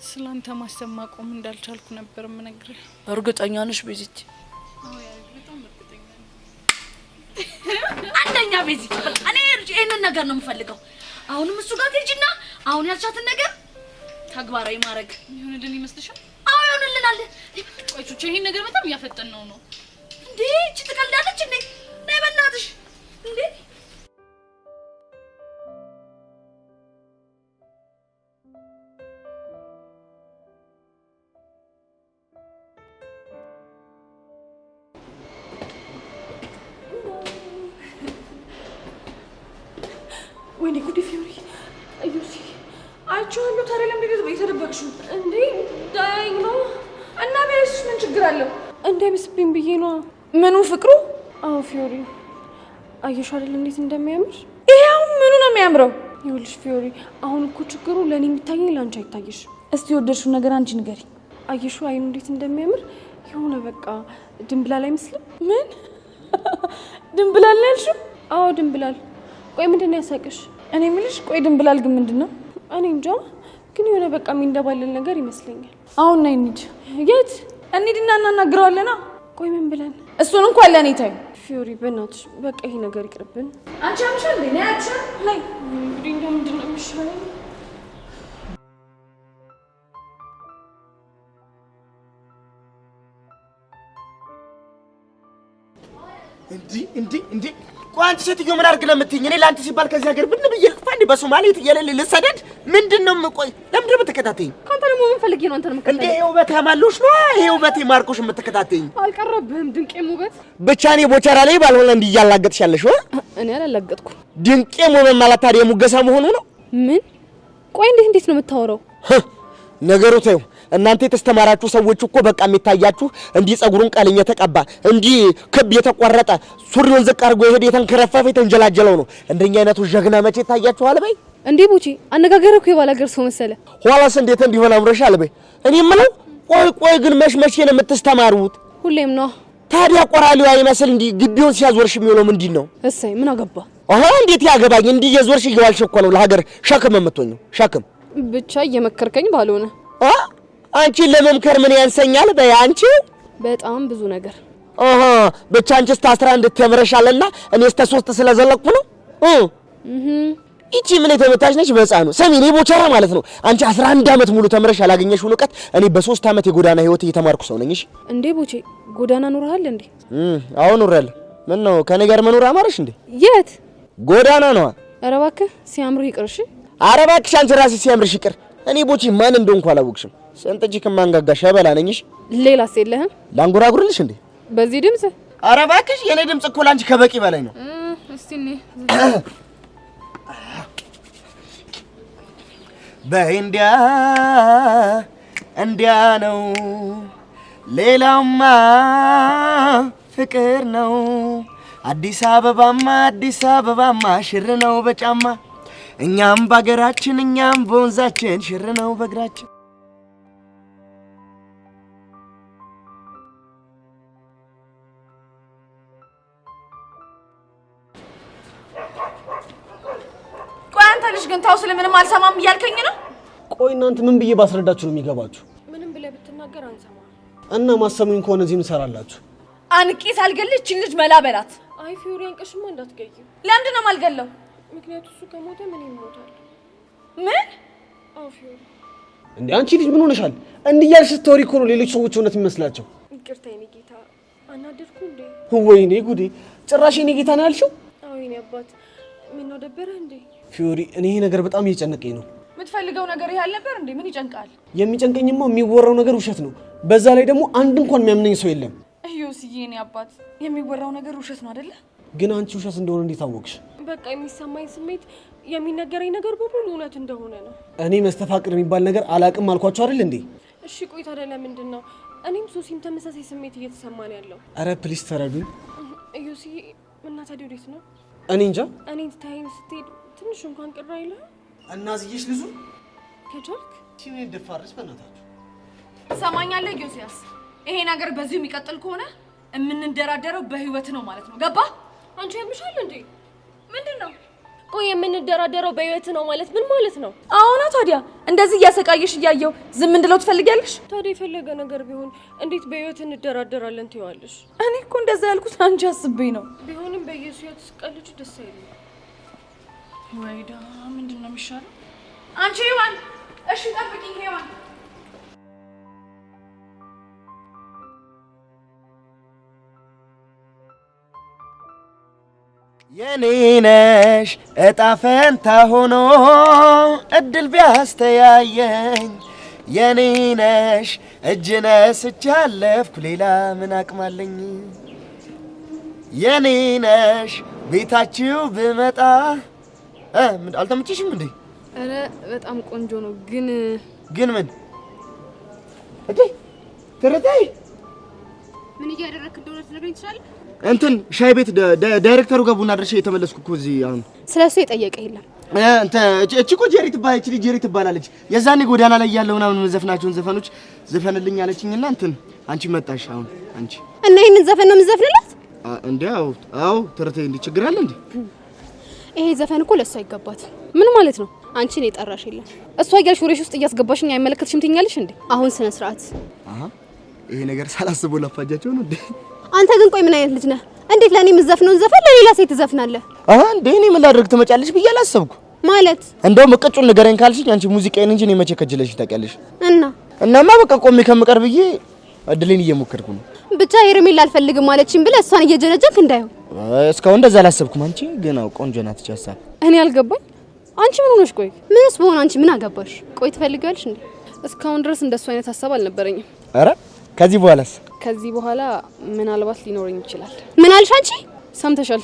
Speaker 3: ስላንተ ማሰብ ማቆም እንዳልቻልኩ ነበር የምነግርህ።
Speaker 8: እርግጠኛ ነሽ ቤዚቲ?
Speaker 3: አዎ ያሬድ በጣም እርግጠኛ ነኝ።
Speaker 8: አንደኛ ቤዚ፣ እኔ ይሄንን ነገር ነው የምፈልገው። አሁንም እሱ ጋር ትሄጂና አሁን ያልሻትን ነገር ተግባራዊ ማድረግ
Speaker 3: ይሁንልን ይመስልሻል?
Speaker 8: አዎ ይሁንልናል።
Speaker 3: ቆይ ቹቹ ይሄን ነገር በጣም እያፈጠን ነው
Speaker 8: እንዴ? እቺ ትቀልዳለች እንዴ? ነይ በእናትሽ እንዴ!
Speaker 5: ወይኔ ጉዴ ፊዮሪ፣ እዩሲ አይቼዋለሁ። ታዲያ ለምንድን ነው የተደበቅሽው? እንዴ ዳያኝ ነው እና ቢያይሽ ምን ችግር አለው? እንዳይብስብኝ ብዬ ነው።
Speaker 7: ምኑ ፍቅሩ?
Speaker 5: አዎ ፊዮሪ፣ አየሽ አይደል እንዴት እንደሚያምር?
Speaker 7: ይሄው ምኑ ነው የሚያምረው?
Speaker 5: ይኸውልሽ ፊዮሪ፣ አሁን እኮ ችግሩ ለእኔ የሚታየኝ ለአንቺ አይታየሽ።
Speaker 7: እስቲ የወደድሽውን ነገር አንቺ ንገሪ።
Speaker 5: አየሽው አይኑ እንዴት እንደሚያምር? የሆነ በቃ ድንብላል አይመስልም?
Speaker 7: ምን ድንብላል ነው ያልሽው?
Speaker 5: አዎ ድንብላል። ቆይ ምንድን ነው ያሳቅሽ?
Speaker 7: እኔ የምልሽ ቆይ ድንብላል ግን ምንድን ነው?
Speaker 5: እኔ እንጃ፣ ግን የሆነ በቃ የሚንደባለል ነገር ይመስለኛል።
Speaker 7: አሁን ነይ እንሂድ።
Speaker 5: የት
Speaker 7: እንሂድና እናናግረዋለና።
Speaker 5: ቆይ ምን ብለን?
Speaker 7: እሱን እንኳን ለእኔ ተይው።
Speaker 5: ፊዮሪ በእናትሽ በቃ ይሄ ነገር ይቅርብን።
Speaker 7: አንቺ አምሻል እንዴ? ነይ አትሻ ነይ።
Speaker 5: እንግዲህ እንደው ምንድን ነው የሚሻለኝ?
Speaker 10: እንዴ እንዴ እንዴ! ቆይ አንቺ ሴትዮ ምን አድርግ ነው የምትይኝ? እኔ ለአንቺ ሲባል ከዚህ ሀገር ብን ብዬ ልጥፋ እንዴ? በሶማሌ የትየለል ልሰደድ? ምንድን ነው የምቆይ? ለምንድን ነው የምትከታተይኝ?
Speaker 2: ከአንተ ደግሞ ምን ፈልጌ ነው አንተን
Speaker 10: እንዴ ይሄ ውበት ያማለሽ ነው? ይሄ ውበቴ ማርኮሽ የምትከታተይኝ?
Speaker 2: አልቀረብህም ድንቄም ውበት።
Speaker 10: ብቻ እኔ ቦቸራ ላይ ባልሆነ እንዲህ እያላገጥሽ ያለሽው?
Speaker 2: እኔ አላላገጥኩም።
Speaker 10: ድንቄም ውበት ማለት ታዲያ የሙገሳ መሆኑ ነው?
Speaker 2: ምን? ቆይ እንዴት እንዴት ነው የምታወራው?
Speaker 10: ነገሩ ተይው። እናንተ የተስተማራችሁ ሰዎች እኮ በቃ የሚታያችሁ እንዲህ ጸጉሩን ቀለኝ የተቀባ እንዲህ ክብ የተቆረጠ ሱሪውን ዝቅ አድርጎ የሄደ የተንከረፈፈ የተንጀላጀለው ነው። እንደኛ አይነቱ ጀግና መቼ ይታያችኋል? በይ
Speaker 2: እንዴ ቡቺ፣ አነጋገርህ እኮ የባላገር ሰው መሰለ።
Speaker 10: ኋላስ እንዴት እንዲሆን አምሮሻል? በይ እኔ የምለው ቆይ ቆይ ግን መች መቼ ነው የምትስተማሩት?
Speaker 2: ሁሌም ነው።
Speaker 10: ታዲያ ቆራሊዋ ይመስል እንዲህ ግቢውን ሲያዞርሽ የሚውለው ምንድን ነው?
Speaker 2: እሰይ ምን አገባ?
Speaker 10: አሃ እንዴት ያገባኝ? እንዲህ እየዞርሽ እየዋልሽ እኮ ነው ለሀገር ሸክም የምትሆኚው። ሸክም
Speaker 2: ብቻ እየመከርከኝ ባልሆነ።
Speaker 10: አንቺን ለመምከር ምን ያንሰኛል? በይ አንቺ
Speaker 2: በጣም ብዙ ነገር።
Speaker 10: አሃ ብቻ አንቺ እስከ 11 ተምረሻልና እኔ እስከ 3 ስለዘለቅኩ ነው። ይቺ ምን የተመታች ነች በህፃኑ። ሰሚ እኔ ቦቸራ ማለት ነው። አንቺ 11 ዓመት ሙሉ ተምረሽ ያላገኘሽውን እውቀት እኔ በ3 ዓመት የጎዳና ህይወት እየተማርኩ ሰው ነኝ። እሺ
Speaker 2: እንዴ ቦቼ፣ ጎዳና ኖረሃል እንዴ?
Speaker 10: አዎ ኖሬያለሁ። ምን ነው ከኔ ጋር መኖር አማረሽ እንዴ?
Speaker 2: የት
Speaker 10: ጎዳና ነው?
Speaker 2: ኧረ እባክህ ሲያምርህ ይቅር። እሺ
Speaker 10: ኧረ እባክሽ አንቺ ራስሽ ሲያምርሽ ይቅር። እኔ ቦቼ ማን እንደሆንኩ አላወቅሽም። ስንት እጅ ከማንጋጋ ሸበላ ነኝ። እሺ
Speaker 11: ሌላስ የለህም?
Speaker 10: ላንጎራጉርልሽ እንዴ?
Speaker 11: በዚህ ድምጽ?
Speaker 10: ኧረ እባክሽ የኔ ድምጽ እኮ ላንቺ ከበቂ በላይ ነው።
Speaker 11: እስቲ እኔ
Speaker 10: በእንዲያ እንዲያ ነው ሌላማ ፍቅር ነው። አዲስ አበባማ አዲስ አበባማ ሽር ነው በጫማ እኛም ባገራችን እኛም በወንዛችን ሽር ነው በእግራችን።
Speaker 7: ቆይ አንተ ልጅ ግን ተው ስል ምንም አልሰማም እያልከኝ ነው?
Speaker 9: ቆይ እናንተ ምን ብዬ ባስረዳችሁ ነው የሚገባችሁ?
Speaker 5: ምንም ብለህ ብትናገር አንሰማም።
Speaker 9: እና ማሰሙኝ ከሆነ እዚህ ምን ሰራላችሁ?
Speaker 7: አንቄ ሳልገልህ እቺን ልጅ መላ በላት።
Speaker 5: አይ ፊዮሪ አንቀሽማ እንዳትገይው።
Speaker 7: ለምንድን ነው የማልገለው?
Speaker 5: ምክንያቱ እሱ ከሞተ ምን ይሞታል?
Speaker 7: ምን?
Speaker 5: አዎ ፊዮሪ።
Speaker 9: እንዴ አንቺ ልጅ ምን ሆነሻል? እንዲህ እያልሽ ስትወሪ እኮ ነው ሌሎች ሰዎች እውነት የሚመስላቸው።
Speaker 5: ይቅርታ የኔ ጌታ፣ አናደድኩ እንዴ?
Speaker 9: ወይኔ ጉዴ! ጭራሽ የኔ ጌታ ነው ያልሽው?
Speaker 5: አዎ የኔ አባት። ምነው ደበረህ እንዴ?
Speaker 9: ፊዮሪ እኔ ይሄ ነገር በጣም እየጨነቀኝ ነው።
Speaker 7: የምትፈልገው ነገር ይሄ አልነበር እንዴ? ምን ይጨንቃል?
Speaker 9: የሚጨንቀኝማ የሚወራው ነገር ውሸት ነው። በዛ ላይ ደግሞ አንድ እንኳን የሚያምነኝ ሰው የለም።
Speaker 7: እዮስዬ የኔ አባት የሚወራው ነገር ውሸት ነው አይደለ?
Speaker 9: ግን አንቺ ውሸት እንደሆነ እንዴት አወቅሽ?
Speaker 5: በቃ የሚሰማኝ ስሜት የሚነገረኝ ነገር በሙሉ እውነት እንደሆነ ነው።
Speaker 9: እኔ መስተፋቅር የሚባል ነገር አላቅም አልኳቸው አይደል እንዴ?
Speaker 5: እሺ ቆይ ታዲያ ለምንድን ነው እኔም ሶሲም ተመሳሳይ ስሜት እየተሰማን ያለው?
Speaker 9: አረ please ተረዱኝ።
Speaker 5: እዮስዬ እና ታዲያ ወዴት ነው?
Speaker 9: እኔ እንጃ።
Speaker 5: እኔን ትታየኝ ስትሄድ ትንሽ እንኳን ቅር አይልህም?
Speaker 9: እና ዝዬሽ ልዙ
Speaker 5: ከቻልክ
Speaker 9: ሲኔ ደፋርስ በእናታችሁ።
Speaker 7: ትሰማኛለህ ዮሲያስ? ይሄ ነገር በዚሁ የሚቀጥል ከሆነ የምንደራደረው በህይወት ነው ማለት ነው። ገባ?
Speaker 5: አንቺ ያምሻል እንዴ?
Speaker 7: ምንድነው?
Speaker 5: ቆይ የምንደራደረው በህይወት ነው ማለት ምን ማለት ነው?
Speaker 7: አዎና ታዲያ እንደዚህ እያሰቃየሽ እያየው ዝም እንድለው ትፈልጊያለሽ?
Speaker 5: ታዲያ የፈለገ ነገር ቢሆን እንዴት በህይወት እንደራደራለን ትይዋለሽ?
Speaker 7: እኔ እኮ እንደዛ ያልኩት አንቺ አስቤ ነው።
Speaker 5: ቢሆንም በኢየሱስ ስትቀልጂ ደስ አይልም።
Speaker 7: ወይዳ ምንድነው የሚሻለው? አንቺ ሔዋን፣ እሺ ጠብቂኝ ሔዋን።
Speaker 10: የኔ ነሽ እጣ ፈንታ ሆኖ እድል ቢያስተያየኝ የኔ ነሽ እጅ ነስቼ አለፍኩ ሌላ ምን አቅማለኝ? የኔ ነሽ ቤታችሁ ብመጣ አልተመቸሽም እንዴ?
Speaker 11: ኧረ በጣም ቆንጆ ነው። ግን
Speaker 10: ግን ምን እንዴ ትርታይ
Speaker 11: ምን እያደረክ እንደሆነ ትነግረኝ ትችላለህ?
Speaker 10: እንትን ሻይ ቤት ዳይሬክተሩ ጋር ቡና አድርሼ የተመለስኩ እኮ እዚህ አሁን።
Speaker 2: ስለሱ የጠየቀ የለም።
Speaker 10: እንትን እቺ እኮ ጄሪ ትባላለች፣ ጄሪ ትባላለች። የዛኔ ጎዳና ላይ ያለው ምናምን መዘፍናቸውን ዘፈኖች ዘፈንልኝ አለችኝና እንትን አንቺ መጣሽ። አሁን አንቺ
Speaker 2: እና ይሄንን ዘፈን ነው የምዘፍንላት
Speaker 10: እንዴ? አዎ አዎ። ትርቴ እንዴ ችግር አለ እንዴ?
Speaker 2: ይሄ ዘፈን እኮ ለሷ አይገባትም።
Speaker 11: ምን ማለት ነው?
Speaker 2: አንቺን የጠራሽ የለም።
Speaker 11: እሷ እያልሽ ወሬሽ ውስጥ እያስገባሽኝ አይመለከትሽም ትይኛለሽ እንዴ?
Speaker 2: አሁን ስነ ስርዓት።
Speaker 10: አሃ ይሄ ነገር ሳላስበው ላፋጃቸው ነው እንዴ?
Speaker 2: አንተ ግን ቆይ ምን አይነት ልጅ ነህ? እንዴት ለኔ የምዘፍነውን ዘፈን ለሌላ ሴት ትዘፍናለህ?
Speaker 10: አሃ እንዴ እኔ ምን ላድርግ ትመጫለሽ ብዬ አላሰብኩ።
Speaker 2: ማለት
Speaker 10: እንደውም እቅጩን ንገረኝ ካልሽኝ አንቺ ሙዚቃዬን እንጂ እኔ መቼ ከጅለሽ ታውቂያለሽ?
Speaker 2: እና
Speaker 10: እናማ በቃ ቆሜ ከምቀር ብዬ እድሌን እየሞከርኩ ነው።
Speaker 2: ብቻ ሄርሜላ አልፈልግም ማለችኝ ብለህ እሷን እየጀነጀንክ እንዳይሆን።
Speaker 10: እስካሁን እንደዛ አላሰብኩም። አንቺ ግን አው ቆንጆ ናት እቺ ሀሳብ።
Speaker 11: እኔ አልገባኝ። አንቺ ምን ሆነሽ? ቆይ
Speaker 2: ምንስ በሆነ አንቺ ምን አገባሽ? ቆይ ትፈልጊያለሽ እንዴ?
Speaker 11: እስካሁን ድረስ እንደሱ አይነት ሀሳብ አልነበረኝም።
Speaker 10: አረ ከዚህ በኋላስ?
Speaker 11: ከዚህ በኋላ ምናልባት ሊኖረኝ ይችላል።
Speaker 2: ምን አልሽ አንቺ?
Speaker 11: ሰምተሻል።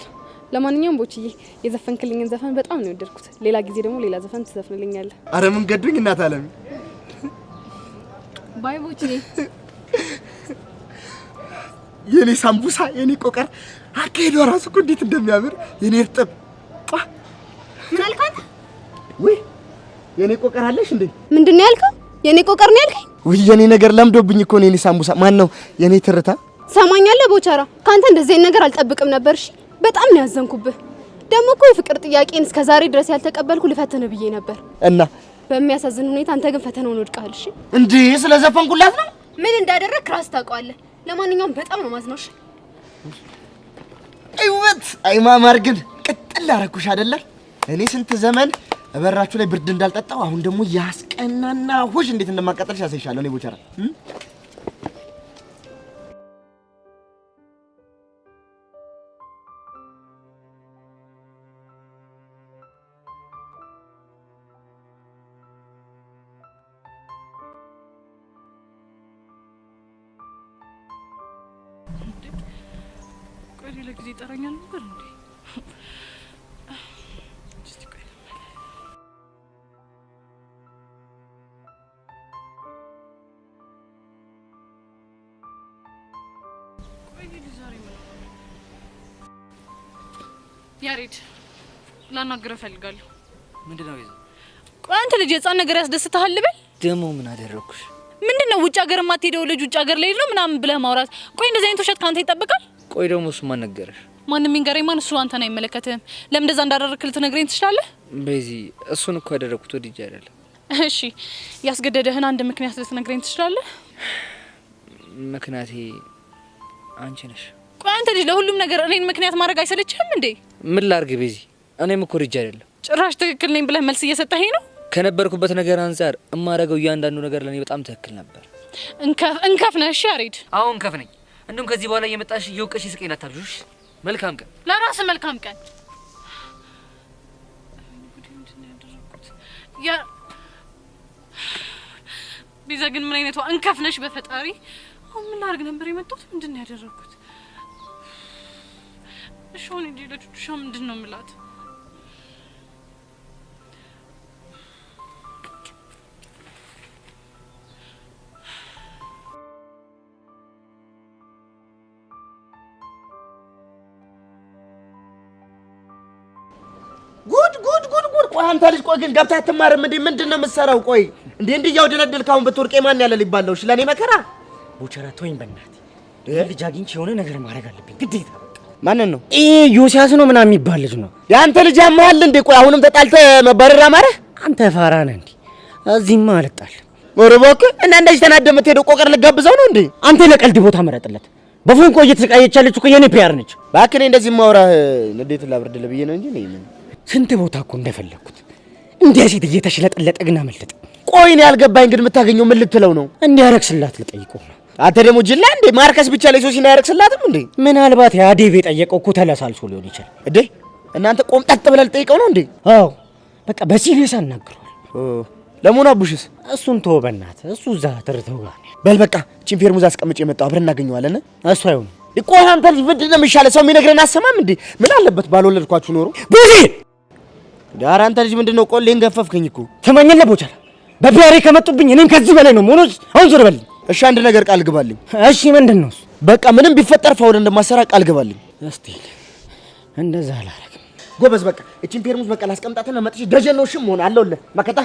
Speaker 11: ለማንኛውም ቦችዬ የዘፈንክልኝን ዘፈን በጣም ነው የወደድኩት። ሌላ ጊዜ ደግሞ ሌላ ዘፈን ትዘፍንልኛለህ።
Speaker 10: አረ ምን ገዱኝ እናት አለም።
Speaker 11: bye ቦችዬ።
Speaker 10: የኔ ሳምቡሳ የኔ ቆቀር አካሄዷ ራሱ እኮ እንዴት እንደሚያምር የኔ እርጥብ።
Speaker 2: ምን አልክ አንተ?
Speaker 10: ውይ የኔ ቆቀር አለሽ እንዴ?
Speaker 2: ምንድን ነው ያልከው? የኔ ቆቀር ነው ያልከኝ?
Speaker 10: ውይ የኔ ነገር ለምዶብኝ እኮ ነው የኔ ሳምቡሳ። ማን ነው የኔ ትርታ?
Speaker 2: ሰማኛለህ ቦቻራ፣ ካንተ እንደዚህ አይነት ነገር አልጠብቅም ነበር። እሺ በጣም ነው ያዘንኩብህ። ደግሞ እኮ የፍቅር ጥያቄን እስከ ዛሬ ድረስ ያልተቀበልኩ ልፈትንህ ብዬ ነበር።
Speaker 10: እና
Speaker 2: በሚያሳዝን ሁኔታ አንተ ግን ፈተናውን ወድቀሃል። እሺ
Speaker 10: እንዴ ስለዘፈንኩላት ነው?
Speaker 2: ምን እንዳደረግክ ራስህ ታውቀዋለህ። ለማንኛውም በጣም ነው ማዝነው። እሺ
Speaker 10: አይ ውበት፣ አይ ማማር ግን ቅጥል አደረኩሽ አይደለ? እኔ ስንት ዘመን በራችሁ ላይ ብርድ እንዳልጠጣው አሁን ደግሞ ያስቀናና ሆሽ እንዴት እንደማቃጠልሽ ያሳይሻለሁ። እኔ ቦቸራ
Speaker 3: ቆይ ሌላ ጊዜ ይጠራኛል ነበር እንዴ? እስቲ ቆይ ቆይ ዛሬ ምን ሆኖ ነው? ያሬድ ላናግርህ እፈልጋለሁ።
Speaker 6: ምንድን ነው ይዘ?
Speaker 3: ቆይ አንተ ልጅ የህፃን ነገር ያስደስትሃል ልበል?
Speaker 6: ደግሞ ምን አደረግኩሽ?
Speaker 3: ምንድን ነው ውጭ ሀገር የማትሄደው ልጅ ውጭ ሀገር ልሄድ ነው ምናምን ብለህ ማውራት? ቆይ እንደዚህ አይነት ውሸት ከአንተ ይጠበቃል?
Speaker 6: ቆይ ደግሞ እሱ ማን ነገረሽ?
Speaker 3: ማንም ይንገረኝ ማን፣ እሱ አንተን አይመለከትህም። ለምን እንደዛ እንዳደረግክ ልትነግረኝ ትችላለህ?
Speaker 6: ቤዚ፣ እሱን እኮ ያደረግኩት ወድጄ አይደለም።
Speaker 3: እሺ፣ ያስገደደህን አንድ ምክንያት ልትነግረኝ ትችላለህ?
Speaker 6: ምክንያቴ አንቺ ነሽ።
Speaker 3: ቆይ አንተ ልጅ ለሁሉም ነገር እኔን ምክንያት ማድረግ አይሰለችህም እንዴ?
Speaker 6: ምን ላድርግ ቤዚ፣ እኔም እኮ ወድጄ አይደለም።
Speaker 3: ጭራሽ ትክክል ነኝ ብለህ መልስ እየሰጠኸኝ ነው።
Speaker 6: ከነበርኩበት ነገር አንጻር እማደርገው እያንዳንዱ ነገር ለኔ በጣም ትክክል ነበር።
Speaker 3: እንከፍ እንከፍ ነህ። እሺ ያሬድ፣
Speaker 6: አሁን እንከፍ ነኝ። እንደውም ከዚህ በኋላ እየመጣሽ እየወቀሽ ስቄን አታብዥሽ። መልካም ቀን።
Speaker 3: ለራስህ መልካም ቀን። ያ ቤዛ ግን ምን አይነቷ እንከፍ ነሽ በፈጣሪ። አሁን ምን ላድርግ ነበር የመጣሁት? ምንድን ነው ያደረግኩት? እሺ አሁን እንጂ ለቹቹሻ ምንድን ነው የምላት?
Speaker 10: ጉድ ጉድ ጉድ ጉድ! ቆይ አንተ ልጅ፣ ቆይ ግን ገብተህ አትማርም እንዴ? ምንድን ነው የምትሰራው? ቆይ እንዴ እንዲህ እያውደለደልክ አሁን ብትወድቅ ማን ያለ ሊባል ነው? እሺ ለእኔ መከራ።
Speaker 4: ቦቸራ ተወኝ በእናትህ። ይሄን ልጅ አግኝቼ የሆነ ነገር ማድረግ አለብኝ ግዴታ። በቃ
Speaker 10: ማንን ነው?
Speaker 4: ይሄ ዮሲያስ ነው ምናምን የሚባል ልጅ ነው።
Speaker 10: የአንተ ልጅ ያመሃል እንዴ? ቆይ አሁንም ተጣልተህ መባረር አማረህ?
Speaker 4: አንተ ፋራ ነህ እንዴ? እዚህማ አልጣልም።
Speaker 10: ኧረ እባክህ። እና እንደዚህ ተናደህ የምትሄደው ቆቀር ልጋብዘው ነው እንዴ?
Speaker 4: አንተ ለቀልድ ቦታ መረጥለት። በፎንቆ እየተሰቃየች ያለች እኮ የኔ PR ነች።
Speaker 10: እባክህ እኔ እንደዚህ የማወራህ ንዴት ላብርድልህ ብዬ ነው እንጂ እኔ ምን
Speaker 4: ስንት ቦታ እኮ እንደፈለግኩት እንዲያ ሴት እየተሽለጠለጠ ግን አመለጠ።
Speaker 10: ቆይ እኔ ያልገባኝ ግን የምታገኘው ምን ልትለው ነው?
Speaker 4: እንዲያረክስላት ልጠይቀው ነው።
Speaker 10: አንተ ደግሞ ጅላ እንዴ? ማርከስ ብቻ ላይ ሶሲና ያረክስላትም እንዴ?
Speaker 4: ምናልባት ያ ዴቭ የጠየቀው እኮ ተለሳልሶ ሊሆን ይችላል።
Speaker 10: እንዴ እናንተ ቆምጠጥ ብለህ ልጠይቀው ነው እንዴ?
Speaker 4: አዎ በቃ በ serious አናግረዋል።
Speaker 10: ለመሆኑ አቡሽስ?
Speaker 4: እሱን ተወው በእናትህ፣ እሱ እዛ ትርተው ጋር ነው።
Speaker 10: በል በቃ እቺን ፌርሙዝ አስቀምጬ የመጣው አብረን እናገኘዋለን።
Speaker 4: እሱ አይሆንም።
Speaker 10: ቆይ አንተ ልጅ ምንድን ነው የሚሻለው? ሰው የሚነግረን አሰማም እንዴ? ምን አለበት ባልወለድኳችሁ ኖሮ።
Speaker 4: ቡዚ
Speaker 10: ዳር አንተ ልጅ ምንድን ነው ቆሌን ገፈፍከኝ እኮ።
Speaker 4: ትመኛለህ ቦቸራ? በ PR ኤ ከመጡብኝ እኔም ከዚህ በላይ ነው መሆኑ። አሁን ዞር በልኝ።
Speaker 10: እሺ አንድ ነገር ቃል ግባልኝ።
Speaker 4: እሺ ምንድን ነው እሱ?
Speaker 10: በቃ ምንም ቢፈጠር foul እንደማሰራ ቃል ግባልኝ።
Speaker 4: እስቲ እንደዛ አላረግም።
Speaker 10: ጎበዝ በቃ እቺን ፌርሙዝ በቃ ላስቀምጣትና መጥቼ ደጀን ነው ሽም ሆነ አለሁልህ መከታ።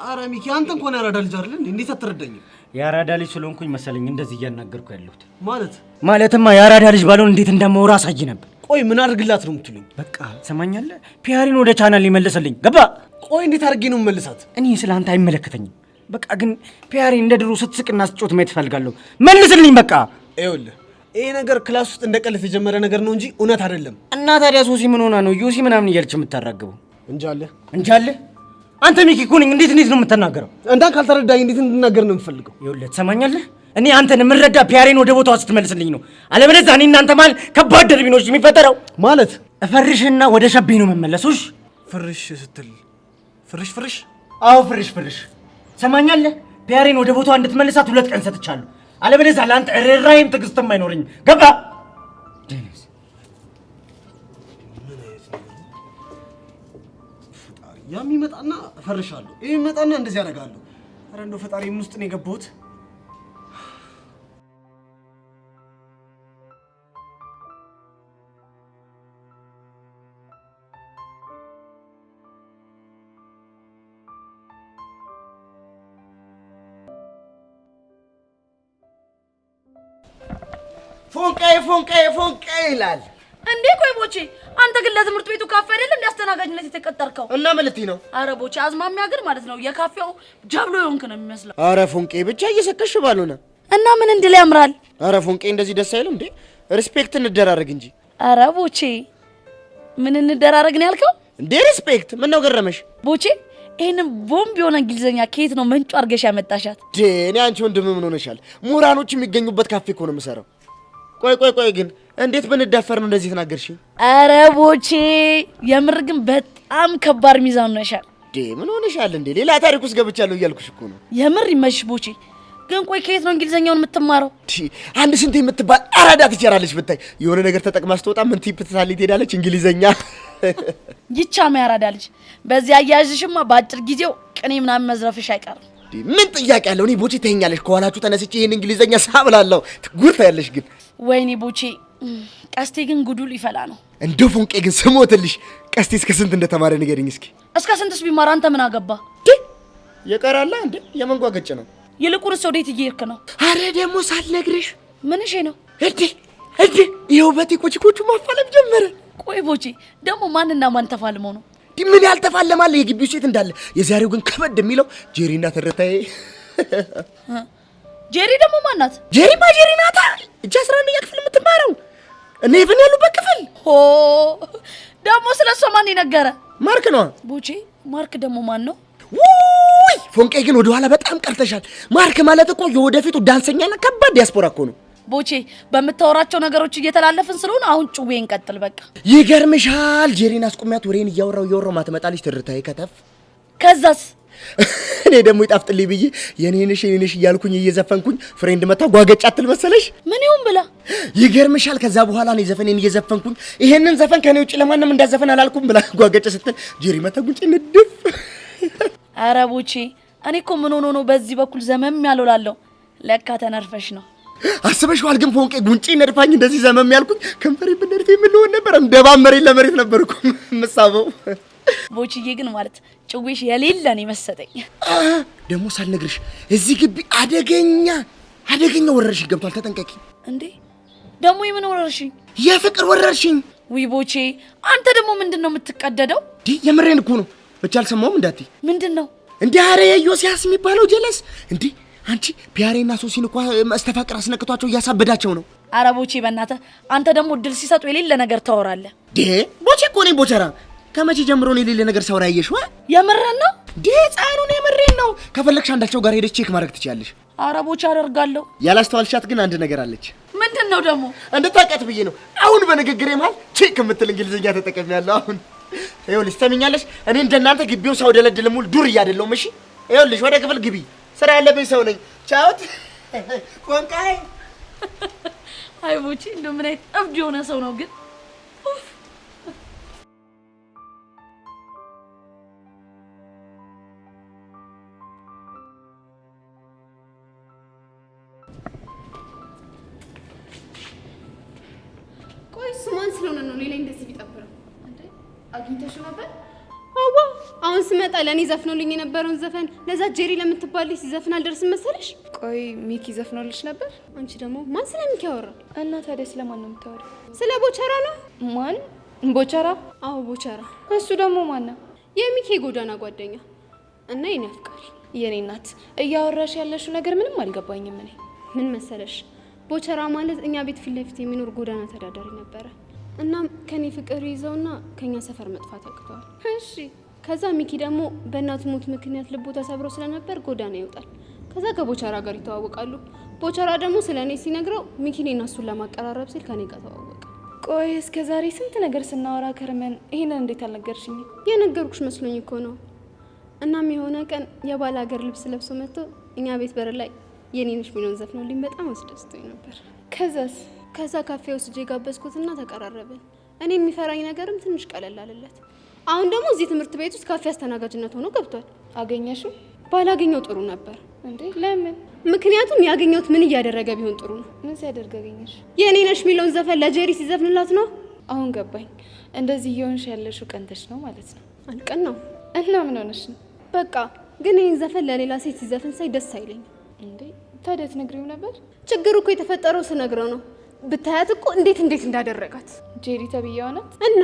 Speaker 9: አረ ሚኪ አንተ እንኳን ያራዳ ልጅ አይደል እንዴ? እንዴት አትረዳኝም?
Speaker 4: የአራዳ ልጅ ስለሆንኩኝ መሰለኝ እንደዚህ እያናገርኩ ያለሁት።
Speaker 9: ማለት
Speaker 4: ማለትማ የአራዳ ልጅ ባልሆን እንዴት እንደማወራ አሳይ ነበር።
Speaker 9: ቆይ ምን አድርግላት ነው የምትሉኝ?
Speaker 4: በቃ ትሰማኛለህ? PR ኤን ወደ ቻናል ሊመልስልኝ ገባ።
Speaker 9: ቆይ እንዴት አድርጌ ነው የምመልሳት?
Speaker 4: እኔ ስለ አንተ አይመለከተኝም። በቃ ግን PR ኤ እንደ ድሮ ስትስቅና ስትጮት ማየት እፈልጋለሁ። መልስልኝ በቃ።
Speaker 9: ይኸውልህ ይሄ ነገር class ውስጥ እንደ ቀልድ የተጀመረ ነገር ነው እንጂ እውነት አይደለም።
Speaker 4: እና ታዲያ ሶሲ ምን ሆና ነው ዮሲ ምናምን እያለች የምታራግበው?
Speaker 9: እንጃለህ
Speaker 4: እንጃለህ። አንተ ሚኪ እኮ ነኝ። እንዴት እንዴት ነው የምትናገረው?
Speaker 9: እንዳን ካልተረዳኝ እንዴት እንድናገር ነው የምፈልገው?
Speaker 4: ይኸውልህ ትሰማኛለህ? እኔ አንተን የምረዳ PR ኤን ወደ ቦታዋ ስትመልስልኝ ነው። አለበለዚያ እኔ እናንተ መሀል ከባድ ደርቢ ነው የሚፈጠረው።
Speaker 9: ማለት
Speaker 4: እፈርሽና ወደ ሸቤ ነው የምመለሱሽ።
Speaker 9: ፍርሽ ስትል ፍርሽ ፍርሽ?
Speaker 4: አዎ ፍርሽ ፍርሽ። ትሰማኛለህ? PR ኤን ወደ ቦታዋ እንድትመልሳት 2 ቀን ሰጥቻለሁ። አለበለዚያ ለአንተ ርህራሄም ትዕግስትም አይኖረኝም። ገባ?
Speaker 9: ያ የሚመጣና እፈርሻለሁ፣ ይሄ የሚመጣና እንደዚህ አደርጋለሁ። ኧረ እንደው ፈጣሪ ምን ውስጥ ነው የገባሁት?
Speaker 10: ፎንቃዬ ፎንቃዬ ፎንቃዬ ይላል
Speaker 8: እንዴ? ቆይ ቦቼ፣ አንተ ግን ለትምህርት ቤቱ ካፌ አይደል እንደ አስተናጋጅነት የተቀጠርከው?
Speaker 10: እና ምን ልትይ ነው?
Speaker 8: አረ ቦቼ፣ አዝማሚያ ግን ማለት ነው የካፌው ጃብሎ የሆንክ ነው የሚመስለው።
Speaker 10: አረ ፎንቄ ብቻ እየሰከሽ ባልሆነ
Speaker 8: እና ምን እንድል ያምራል።
Speaker 10: አረ ፎንቄ እንደዚህ ደስ አይልም እንዴ? respect እንደራረግ እንጂ።
Speaker 8: አረ ቦቼ፣ ምን እንደራረግ ነው ያልከው?
Speaker 10: እንዴ respect ምን ነው ገረመሽ?
Speaker 8: ቦቼ፣ ይሄንን ቦምብ የሆነ እንግሊዘኛ ከየት ነው መንጮ አድርገሽ ያመጣሻት?
Speaker 10: እኔ አንቺ ወንድም ምን ሆነሻል? ምሁራኖች የሚገኙበት ካፌ እኮ ነው የምሰራው። ቆይ ቆይ ቆይ ግን እንዴት ብንዳፈር ነው እንደዚህ ተናገርሽኝ?
Speaker 8: ኧረ ቦቼ የምር ግን በጣም ከባድ ሚዛን ነሻል።
Speaker 10: ምን ሆነሻል እንዴ? ሌላ ታሪክ ውስጥ ገብቻለሁ እያልኩሽ እኮ ነው።
Speaker 8: የምር ይመሽ ቦቼ። ግን ቆይ ከየት ነው እንግሊዘኛውን የምትማረው?
Speaker 10: አንድ ስንት የምትባል አራዳ ትችላለች ብታይ። የሆነ ነገር ተጠቅማ ስትወጣ ምን tip ትታልኝ ትሄዳለች። እንግሊዘኛ
Speaker 8: ይቻማ ያራዳ ልጅ። በዚህ አያያዝሽማ በአጭር ጊዜው ቅኔ ምናምን መዝረፍሽ አይቀርም።
Speaker 10: ምን ጥያቄ አለው? እኔ ቦቼ ትይኛለሽ። ከኋላችሁ ተነስቼ ይሄን እንግሊዘኛ ሳብላለሁ። ጉድ ታያለሽ። ግን
Speaker 8: ወይኔ ቦቼ ቀስቴ ግን ጉዱ ሊፈላ ነው።
Speaker 10: እንደው ፎንቄ ግን ስሞትልሽ፣ ቀስቴ እስከ ስንት እንደተማረ ንገሪኝ እስኪ።
Speaker 8: እስከ ስንትስ ቢማር አንተ ምን አገባ?
Speaker 10: የቀራላ እንዴ የመንጓገጭ ነው።
Speaker 8: ይልቁንስ ወዴት እየሄድክ ነው?
Speaker 10: አረ ደግሞ ሳልነግርሽ።
Speaker 8: ምንሽ ነው
Speaker 10: እንዴ? እንዴ ይኸው በቴ ኮቺኮቹ ማፋለም ጀመረ።
Speaker 8: ቆይ ቦቼ ደግሞ ማንና ማን ተፋልመው ነው?
Speaker 10: ምን ያልተፋለማለ የግቢው ሴት እንዳለ። የዛሬው ግን ከበድ የሚለው ጄሪና ትርታዬ።
Speaker 8: ጄሪ ደግሞ ማናት?
Speaker 10: ጄሪማ ጄሪ ናታ። እጅ 11ኛ ክፍል የምትማረው እነ ኢቨን ያሉበት ክፍል።
Speaker 8: ሆ ደግሞ ስለሷ ማን የነገረ?
Speaker 10: ማርክ ነዋ።
Speaker 8: ቦቼ ማርክ ደግሞ ማን ነው?
Speaker 10: ውይ ፎንቄ ግን ወደኋላ በጣም ቀርተሻል። ማርክ ማለት እኮ የወደፊቱ ዳንሰኛና ከባድ ዲያስፖራ እኮ ነው።
Speaker 8: ቦቼ በምታወራቸው ነገሮች እየተላለፍን ስለሆነ አሁን ጭዌ እንቀጥል በቃ።
Speaker 10: ይገርምሻል ጄሪን አስቆሚያት ወሬን እያወራው እያወራው ማትመጣልሽ ትርታዬ ከተፍ።
Speaker 8: ከዛስ?
Speaker 10: እኔ ደግሞ ይጣፍጥልኝ ብዬ የኔንሽ የኔንሽ እያልኩኝ እየዘፈንኩኝ friend መታ ጓገጫ አትል መሰለሽ።
Speaker 8: ምን ይሁን ብላ?
Speaker 10: ይገርምሻል ከዛ በኋላ እኔ ዘፈኔን እየዘፈንኩኝ ይሄንን ዘፈን ከኔ ውጭ ለማንም እንዳዘፈን አላልኩም ብላ ጓገጫ ስትል ጄሪ መታ ጉንጬ ንድፍ።
Speaker 8: ኧረ ቦቼ እኔ እኮ ምን ሆኖ ነው በዚህ በኩል ዘመም ያለው ላለሁ። ለካ ተነርፈሽ ነው።
Speaker 10: አስበሽዋል ግን ፎንቄ ጉንጬ ነድፋኝ እንደዚህ ዘመም ያልኩኝ ከንፈሬ ብነድፍ የምልሆን ነበር። እንደባ መሬት ለመሬት ነበር እኮ የምሳበው።
Speaker 8: ቦችዬ ግን ማለት ጭዌሽ የሌለ ነው የመሰጠኝ።
Speaker 10: ደግሞ ሳልነግርሽ እዚህ ግቢ አደገኛ አደገኛ ወረርሽኝ ገብቷል። ተጠንቀቂ።
Speaker 8: እንዴ ደግሞ የምን ወረርሽኝ?
Speaker 10: የፍቅር ወረርሽኝ።
Speaker 8: ውይ ቦቼ አንተ ደግሞ ምንድን ነው የምትቀደደው?
Speaker 10: የምሬን እኮ ነው። ብቻ አልሰማሁም እንዳትይ።
Speaker 8: ምንድን ነው
Speaker 10: እንዴ? ኧረ የዮሲያስ የሚባለው ጀለስ እንዴ! አንቺ ፒያሬና ሶሲን እኮ መስተፋቅር አስነቅቷቸው እያሳበዳቸው ነው።
Speaker 8: ኧረ ቦቼ በእናትህ አንተ ደግሞ እድል ሲሰጡ የሌለ ነገር ታወራለህ።
Speaker 10: ቦቼ እኮ ነኝ ቦቸራ። ከመቼ ጀምሮ ነው የሌለ ነገር ሳወራ ያየሽው?
Speaker 8: የምሬን ነው
Speaker 10: ህፃኑን የምሬን ነው። ከፈለግሽ አንዳቸው ጋር ሄደሽ check ማድረግ ትችያለሽ።
Speaker 8: ኧረ ቦቼ አደርጋለሁ።
Speaker 10: ያላስተዋልሻት ግን አንድ ነገር አለች።
Speaker 8: ምንድን ነው ደግሞ?
Speaker 10: እንድታውቂያት ብዬ ነው። አሁን በንግግሬ መሀል check የምትል እንግሊዝኛ ተጠቅሜያለሁ። አሁን ይኸውልሽ ትሰሚኛለሽ? እኔ እንደናንተ ግቢውን ሳውደለድል ሙሉ ዱር እያደለሁም። እሺ ይኸውልሽ ወደ ክፍል ግቢ፣ ስራ ያለብኝ ሰው ነኝ። ቻውት ቆንቃይ።
Speaker 8: አይ ቦቼ እንደው ምን አይነት እብድ የሆነ ሰው ነው ግን።
Speaker 2: ቆይ እሱ ማን ስለሆነ ነው ሌላ እንደዚህ ቢጠብረው?
Speaker 11: እንዴ አግኝተሽው ነበር?
Speaker 2: አዋ አሁን ስመጣ ለእኔ ዘፍኖልኝ የነበረውን ዘፈን ለዛ ጄሪ ለምትባል ልጅ ሲዘፍን አልደርስም መሰለሽ?
Speaker 11: ቆይ ሚኪ ዘፍኖልሽ ነበር?
Speaker 2: አንቺ ደግሞ ማን ስለ ሚኪ ያወራ?
Speaker 11: እና ታዲያ ስለማን ነው የምታወሪው?
Speaker 2: ስለ ቦቸራ ነው።
Speaker 11: ማን? ቦቸራ?
Speaker 2: አዎ ቦቸራ።
Speaker 11: እሱ ደግሞ ማን ነው?
Speaker 2: የሚኪ የጎዳና ጓደኛ እና የኔ አፍቃሪ።
Speaker 11: የኔ እናት እያወራሽ ያለሽው ነገር ምንም አልገባኝም። እኔ
Speaker 2: ምን መሰለሽ ቦቸራ ማለት እኛ ቤት ፊት ለፊት የሚኖር ጎዳና ተዳዳሪ ነበረ። እናም ከኔ ፍቅር ይዘውና ከኛ ሰፈር መጥፋት ያቅተዋል።
Speaker 11: እሺ
Speaker 2: ከዛ ሚኪ ደግሞ በእናቱ ሞት ምክንያት ልቡ ተሰብሮ ስለነበር ጎዳና ይወጣል። ከዛ ከቦቸራ ጋር ይተዋወቃሉ። ቦቸራ ደግሞ ስለ እኔ ሲነግረው ሚኪ እኔና እሱን ለማቀራረብ ሲል ከኔ ጋር ተዋወቀ።
Speaker 11: ቆይ እስከ ዛሬ ስንት ነገር ስናወራ ከርመን ይሄንን እንዴት አልነገርሽኝም?
Speaker 2: የነገርኩሽ መስሎኝ እኮ ነው። እናም የሆነ ቀን የባል ሀገር ልብስ ለብሶ መጥቶ እኛ ቤት በር ላይ የኔንሽ ሚሊዮን ዘፍኖልኝ በጣም አስደስቶኝ ነበር።
Speaker 11: ከዛስ?
Speaker 2: ከዛ ካፌ ወስጄ ጋበዝኩትና ተቀራረብን። እኔ የሚፈራኝ ነገርም ትንሽ ቀለል አለለት። አሁን ደግሞ እዚህ ትምህርት ቤት ውስጥ ካፌ አስተናጋጅነት ሆኖ ገብቷል።
Speaker 11: አገኘሽው?
Speaker 2: ባላገኘው ጥሩ ነበር።
Speaker 11: እንዴ ለምን?
Speaker 2: ምክንያቱም ያገኘሁት ምን እያደረገ ቢሆን ጥሩ ነው።
Speaker 11: ምን ሲያደርግ አገኘሽ?
Speaker 2: የኔ ነሽ የሚለውን ዘፈን ለጄሪ ሲዘፍንላት ነው።
Speaker 11: አሁን ገባኝ። እንደዚህ እየሆንሽ ያለሽው ቀንተሽ ነው ማለት ነው።
Speaker 2: አልቀን ነው።
Speaker 11: እና ምን ሆነሽ ነው?
Speaker 2: በቃ ግን ይህን ዘፈን ለሌላ ሴት ሲዘፍን ሳይ ደስ አይለኝም።
Speaker 11: እንዴ ታዲያ ትነግሪው ነበር?
Speaker 2: ችግሩ እኮ የተፈጠረው ስነግረው ነው። ብታያት እኮ እንዴት እንዴት እንዳደረጋት።
Speaker 11: ጄሪ ተብዬዋ ናት።
Speaker 2: እና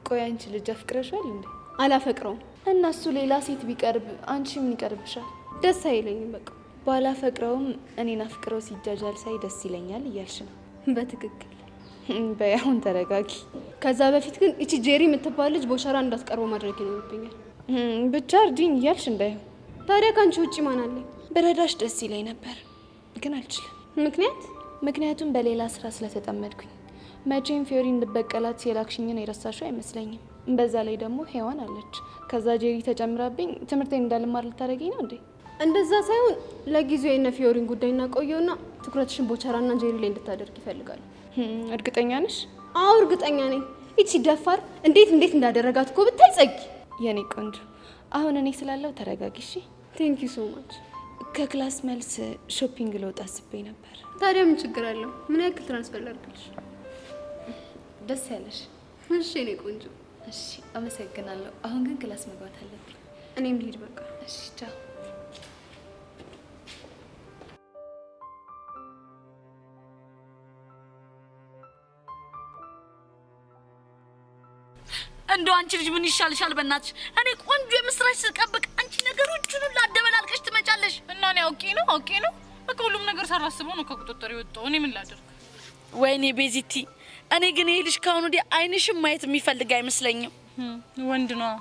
Speaker 11: ቆይ አንቺ ልጅ አፍቅረሻል እንዴ?
Speaker 2: አላፈቅረውም።
Speaker 11: እና እሱ ሌላ ሴት ቢቀርብ አንቺ ምን ይቀርብሻል?
Speaker 2: ደስ አይለኝም። በቃ
Speaker 11: ባላፈቅረውም እኔን አፍቅረው ሲጃጃል ሳይ ደስ ይለኛል እያልሽ ነው?
Speaker 2: በትክክል።
Speaker 11: በይ አሁን ተረጋጊ።
Speaker 2: ከዛ በፊት ግን እቺ ጄሪ የምትባል ልጅ ቦቸራ እንዳትቀርበው ማድረግ ይኖርብኛል።
Speaker 11: ብቻ እርጂኝ እያልሽ እንዳይሆን።
Speaker 2: ታዲያ ካንቺ ውጪ ማን አለኝ?
Speaker 11: ብረዳሽ ደስ ይለኝ ነበር ግን አልችልም።
Speaker 2: ምክንያት?
Speaker 12: ምክንያቱም በሌላ ስራ ስለተጠመድኩኝ። መቼም ፊዮሪ እንድበቀላት የላክሽኝን የረሳሽው አይመስለኝም። በዛ ላይ ደግሞ ሔዋን አለች። ከዛ ጄሪ ተጨምራብኝ ትምህርቴን እንዳልማር ልታደርገኝ ነው እንዴ?
Speaker 2: እንደዛ ሳይሆን ለጊዜው የነ ፊዮሪን ጉዳይ እናቆየውና ትኩረትሽን ቦቸራና ጄሪ ላይ እንድታደርግ ይፈልጋሉ።
Speaker 12: እርግጠኛ ነሽ?
Speaker 2: አዎ እርግጠኛ ነኝ። ይቺ ደፋር እንዴት እንዴት እንዳደረጋት እኮ ብታይ ጸጊ።
Speaker 12: የኔ ቆንጆ አሁን እኔ ስላለው ተረጋጊ እሺ።
Speaker 2: Thank you so much።
Speaker 12: ከ class መልስ shopping ልወጣ አስቤ ነበር።
Speaker 2: ታዲያ ምን ችግር አለው? ምን ያክል transfer ላድርግልሽ?
Speaker 12: ደስ ያለሽ።
Speaker 2: እሺ የኔ ቆንጆ።
Speaker 12: እሺ አመሰግናለሁ። አሁን ግን class መግባት አለብኝ።
Speaker 2: እኔም ልሂድ በቃ።
Speaker 12: እሺ ቻው።
Speaker 8: እንደው አንቺ ልጅ ምን ይሻልሻል? በእናትሽ እኔ ቆንጆ የምስራች ስጠብቅ አንቺ ነገሮችን ሁሉ አደበላልቀሽ ትመጫለሽ።
Speaker 3: እና እኔ አውቄ ነው አውቄ ነው በቃ ሁሉም ነገር ሳላስበው ነው ከቁጥጥር የወጣው። እኔ ምን ላድርግ?
Speaker 8: ወይኔ ቤዚቲ፣ እኔ ግን ይሄ ልጅ ካሁን ወዲህ አይንሽም ማየት የሚፈልግ አይመስለኝም።
Speaker 3: ወንድ ነው።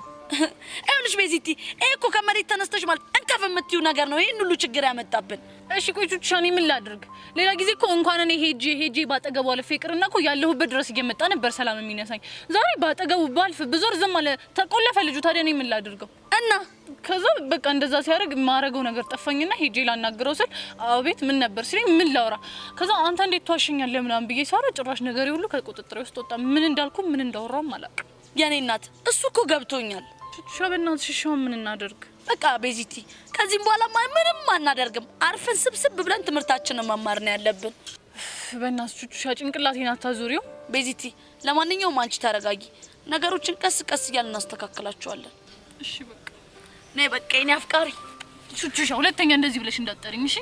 Speaker 8: ይኸውልሽ ቤዚቲ፣ ይሄ እኮ ከመሬት ተነስተሽ ማለት እንከፍ የምትዩ ነገር ነው ይሄን ሁሉ ችግር ያመጣብን።
Speaker 3: እሺ ቆይ ቹቻ፣ እኔ ምን ላድርግ? ሌላ ጊዜ እኮ እንኳን እኔ ሄጄ ሄጄ ባጠገቡ አልፌ ይቅርና እኮ ያለሁበት ድረስ እየመጣ ነበር ሰላም የሚነሳኝ። ዛሬ ባጠገቡ ባልፍ ብዞር ዝም አለ፣ ተቆለፈ ልጁ። ታዲያ እኔ ምን ላድርገው?
Speaker 8: እና
Speaker 3: ከዛ በቃ እንደዛ ሲያደርግ የማረገው ነገር ጠፋኝና ሄጄ ላናግረው ስል አቤት ምን ነበር ሲለኝ ምን ላውራ? ከዛ አንተ እንዴት ትዋሸኛለህ ምናምን ብዬ ሳወራ ጭራሽ ነገሬ ሁሉ ከቁጥጥሬ ውስጥ ወጣ። ምን እንዳልኩ ምን እንዳወራውም አላውቅም።
Speaker 8: የኔ እናት እሱ እኮ ገብቶኛል።
Speaker 3: ቹቻ በእናትሽ እሺ አሁን ምን እናደርግ?
Speaker 8: በቃ ቤዚቲ ከዚህም በኋላ ምንም አናደርግም። አርፈን ስብስብ ብለን ትምህርታችንን መማር ነው ያለብን።
Speaker 3: በእናትሽ ቹቻ ጭንቅላቴን አታዙሪው።
Speaker 8: ቤዚቲ ለማንኛውም አንቺ ተረጋጊ። ነገሮችን ቀስ ቀስ እያልን እናስተካክላቸዋለን።
Speaker 3: እሺ በቃ
Speaker 8: ነይ በቃ የኔ አፍቃሪ።
Speaker 3: ቹቹሻ ሁለተኛ እንደዚህ ብለሽ እንዳትጠሪኝ እሺ?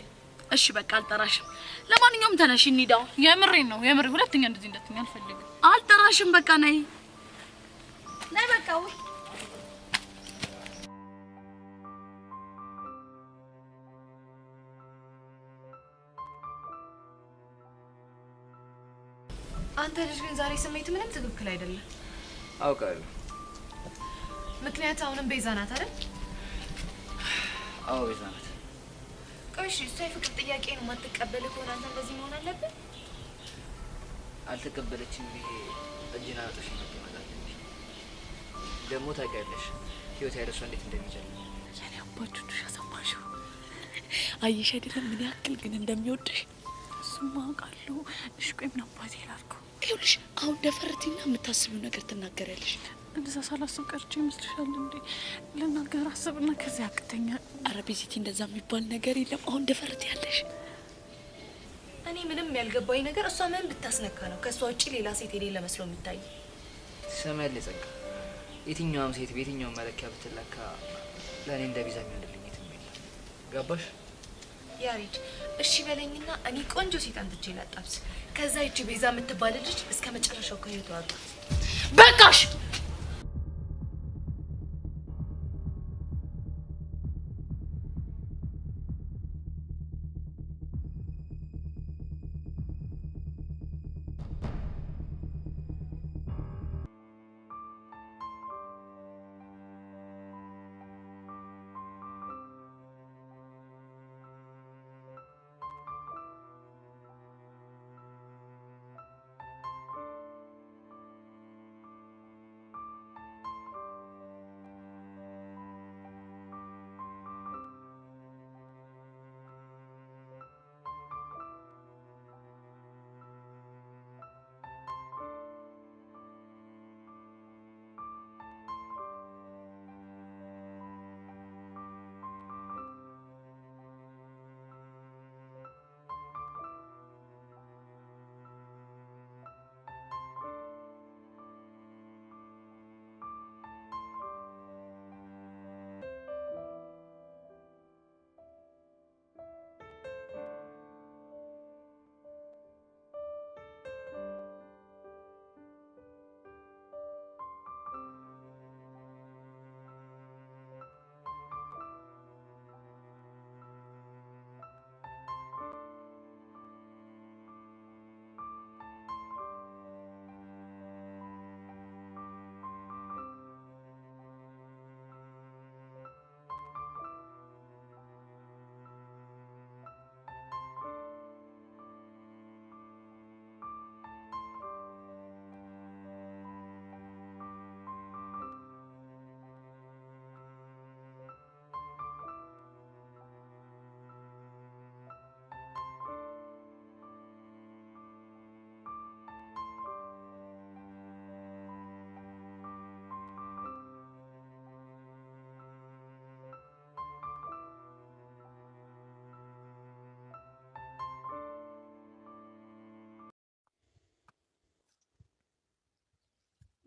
Speaker 8: እሺ በቃ አልጠራሽም። ለማንኛውም ተነሽ እንሂድ አሁን።
Speaker 3: የምሬን ነው የምሬ። ሁለተኛ እንደዚህ እንዳትይኝ አልፈልግም።
Speaker 8: አልጠራሽም። በቃ ነይ ነይ በቃ ወይ
Speaker 13: አንተ ልጅ ግን ዛሬ ስሜት ምንም ትክክል አይደለም።
Speaker 6: አውቃለሁ።
Speaker 13: ምክንያት አሁንም ቤዛ ናት አይደል?
Speaker 6: አዎ ቤዛ ናት።
Speaker 13: ቆይ እሺ፣ እሷ የፍቅር ጥያቄ ነው የማትቀበል ከሆነ አንተ እንደዚህ መሆን አለብህ?
Speaker 6: አልተቀበለችም ብዬ እጄን አውጥቼ መቀመጥ አለብኝ። ደግሞ ታውቂያለሽ ህይወት ያለ እሷ እንዴት እንደሚጨልም።
Speaker 8: የኔ አባት ቹቹሻ ሰማሽው? አየሽ አይደለም ምን ያክል ግን እንደሚወድሽ?
Speaker 3: እሱማ አውቃለሁ። እሺ ቆይ ምን አባቴ ላድርገው?
Speaker 8: ይኸውልሽ አሁን ደፈርቲና የምታስቢው ነገር ትናገሪያለሽ።
Speaker 3: እንደዛ ሳላስብ ቀርቼ ይመስልሻል እንዴ? ልናገር አስብና ከዚያ ያቅተኛል።
Speaker 8: ኧረ ቤዚቲ እንደዛ የሚባል ነገር የለም። አሁን ደፈርት ያለሽ።
Speaker 13: እኔ ምንም ያልገባኝ ነገር እሷ ምን ብታስነካ ነው ከእሷ ውጪ ሌላ ሴት የሌለ መስሎ የሚታይ?
Speaker 6: ትሰሚያለሽ ጸጋ፣ የትኛውም ሴት በየትኛውም መለኪያ ብትለካ ለእኔ እንደ ቤዛ የሚሆንልኝ የትም የለም። ገባሽ?
Speaker 13: ያሬድ እሺ በለኝና እኔ ቆንጆ ሴት አምጥቼ ላጣብስ። ከዛ ይቺ ቤዛ የምትባል ልጅ እስከ መጨረሻው ከህይወቷ አውጣ።
Speaker 8: በቃሽ።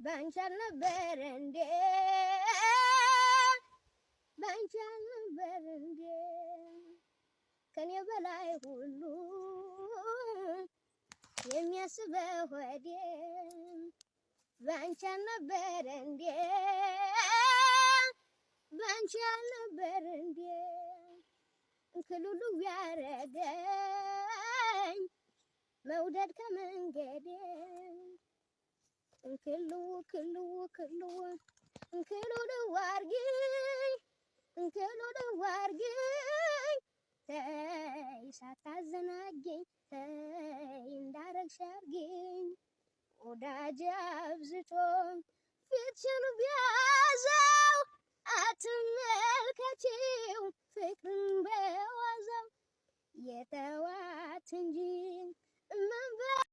Speaker 14: ባንቺ አልነበር እንዴ? ባንቺ አልነበር እንዴ? ከኔ በላይ ሁሉ የሚያስበው ሆዴ ባንቺ አልነበር እንዴ? ባንቺ አልነበር እንዴ? እንክሉሉ ያረገኝ መውደድ ከመንገዴ እንክሉ ክሉ ክሉ እንክሉሉ አርጊኝ፣ እንክሉሉ አርጊኝ፣ ተይ ሳታዘናጊኝ፣ ተይ እንዳረግሽ አርጊኝ። ወዳጅ አብዝቶ ፊትሽን ቢያዘ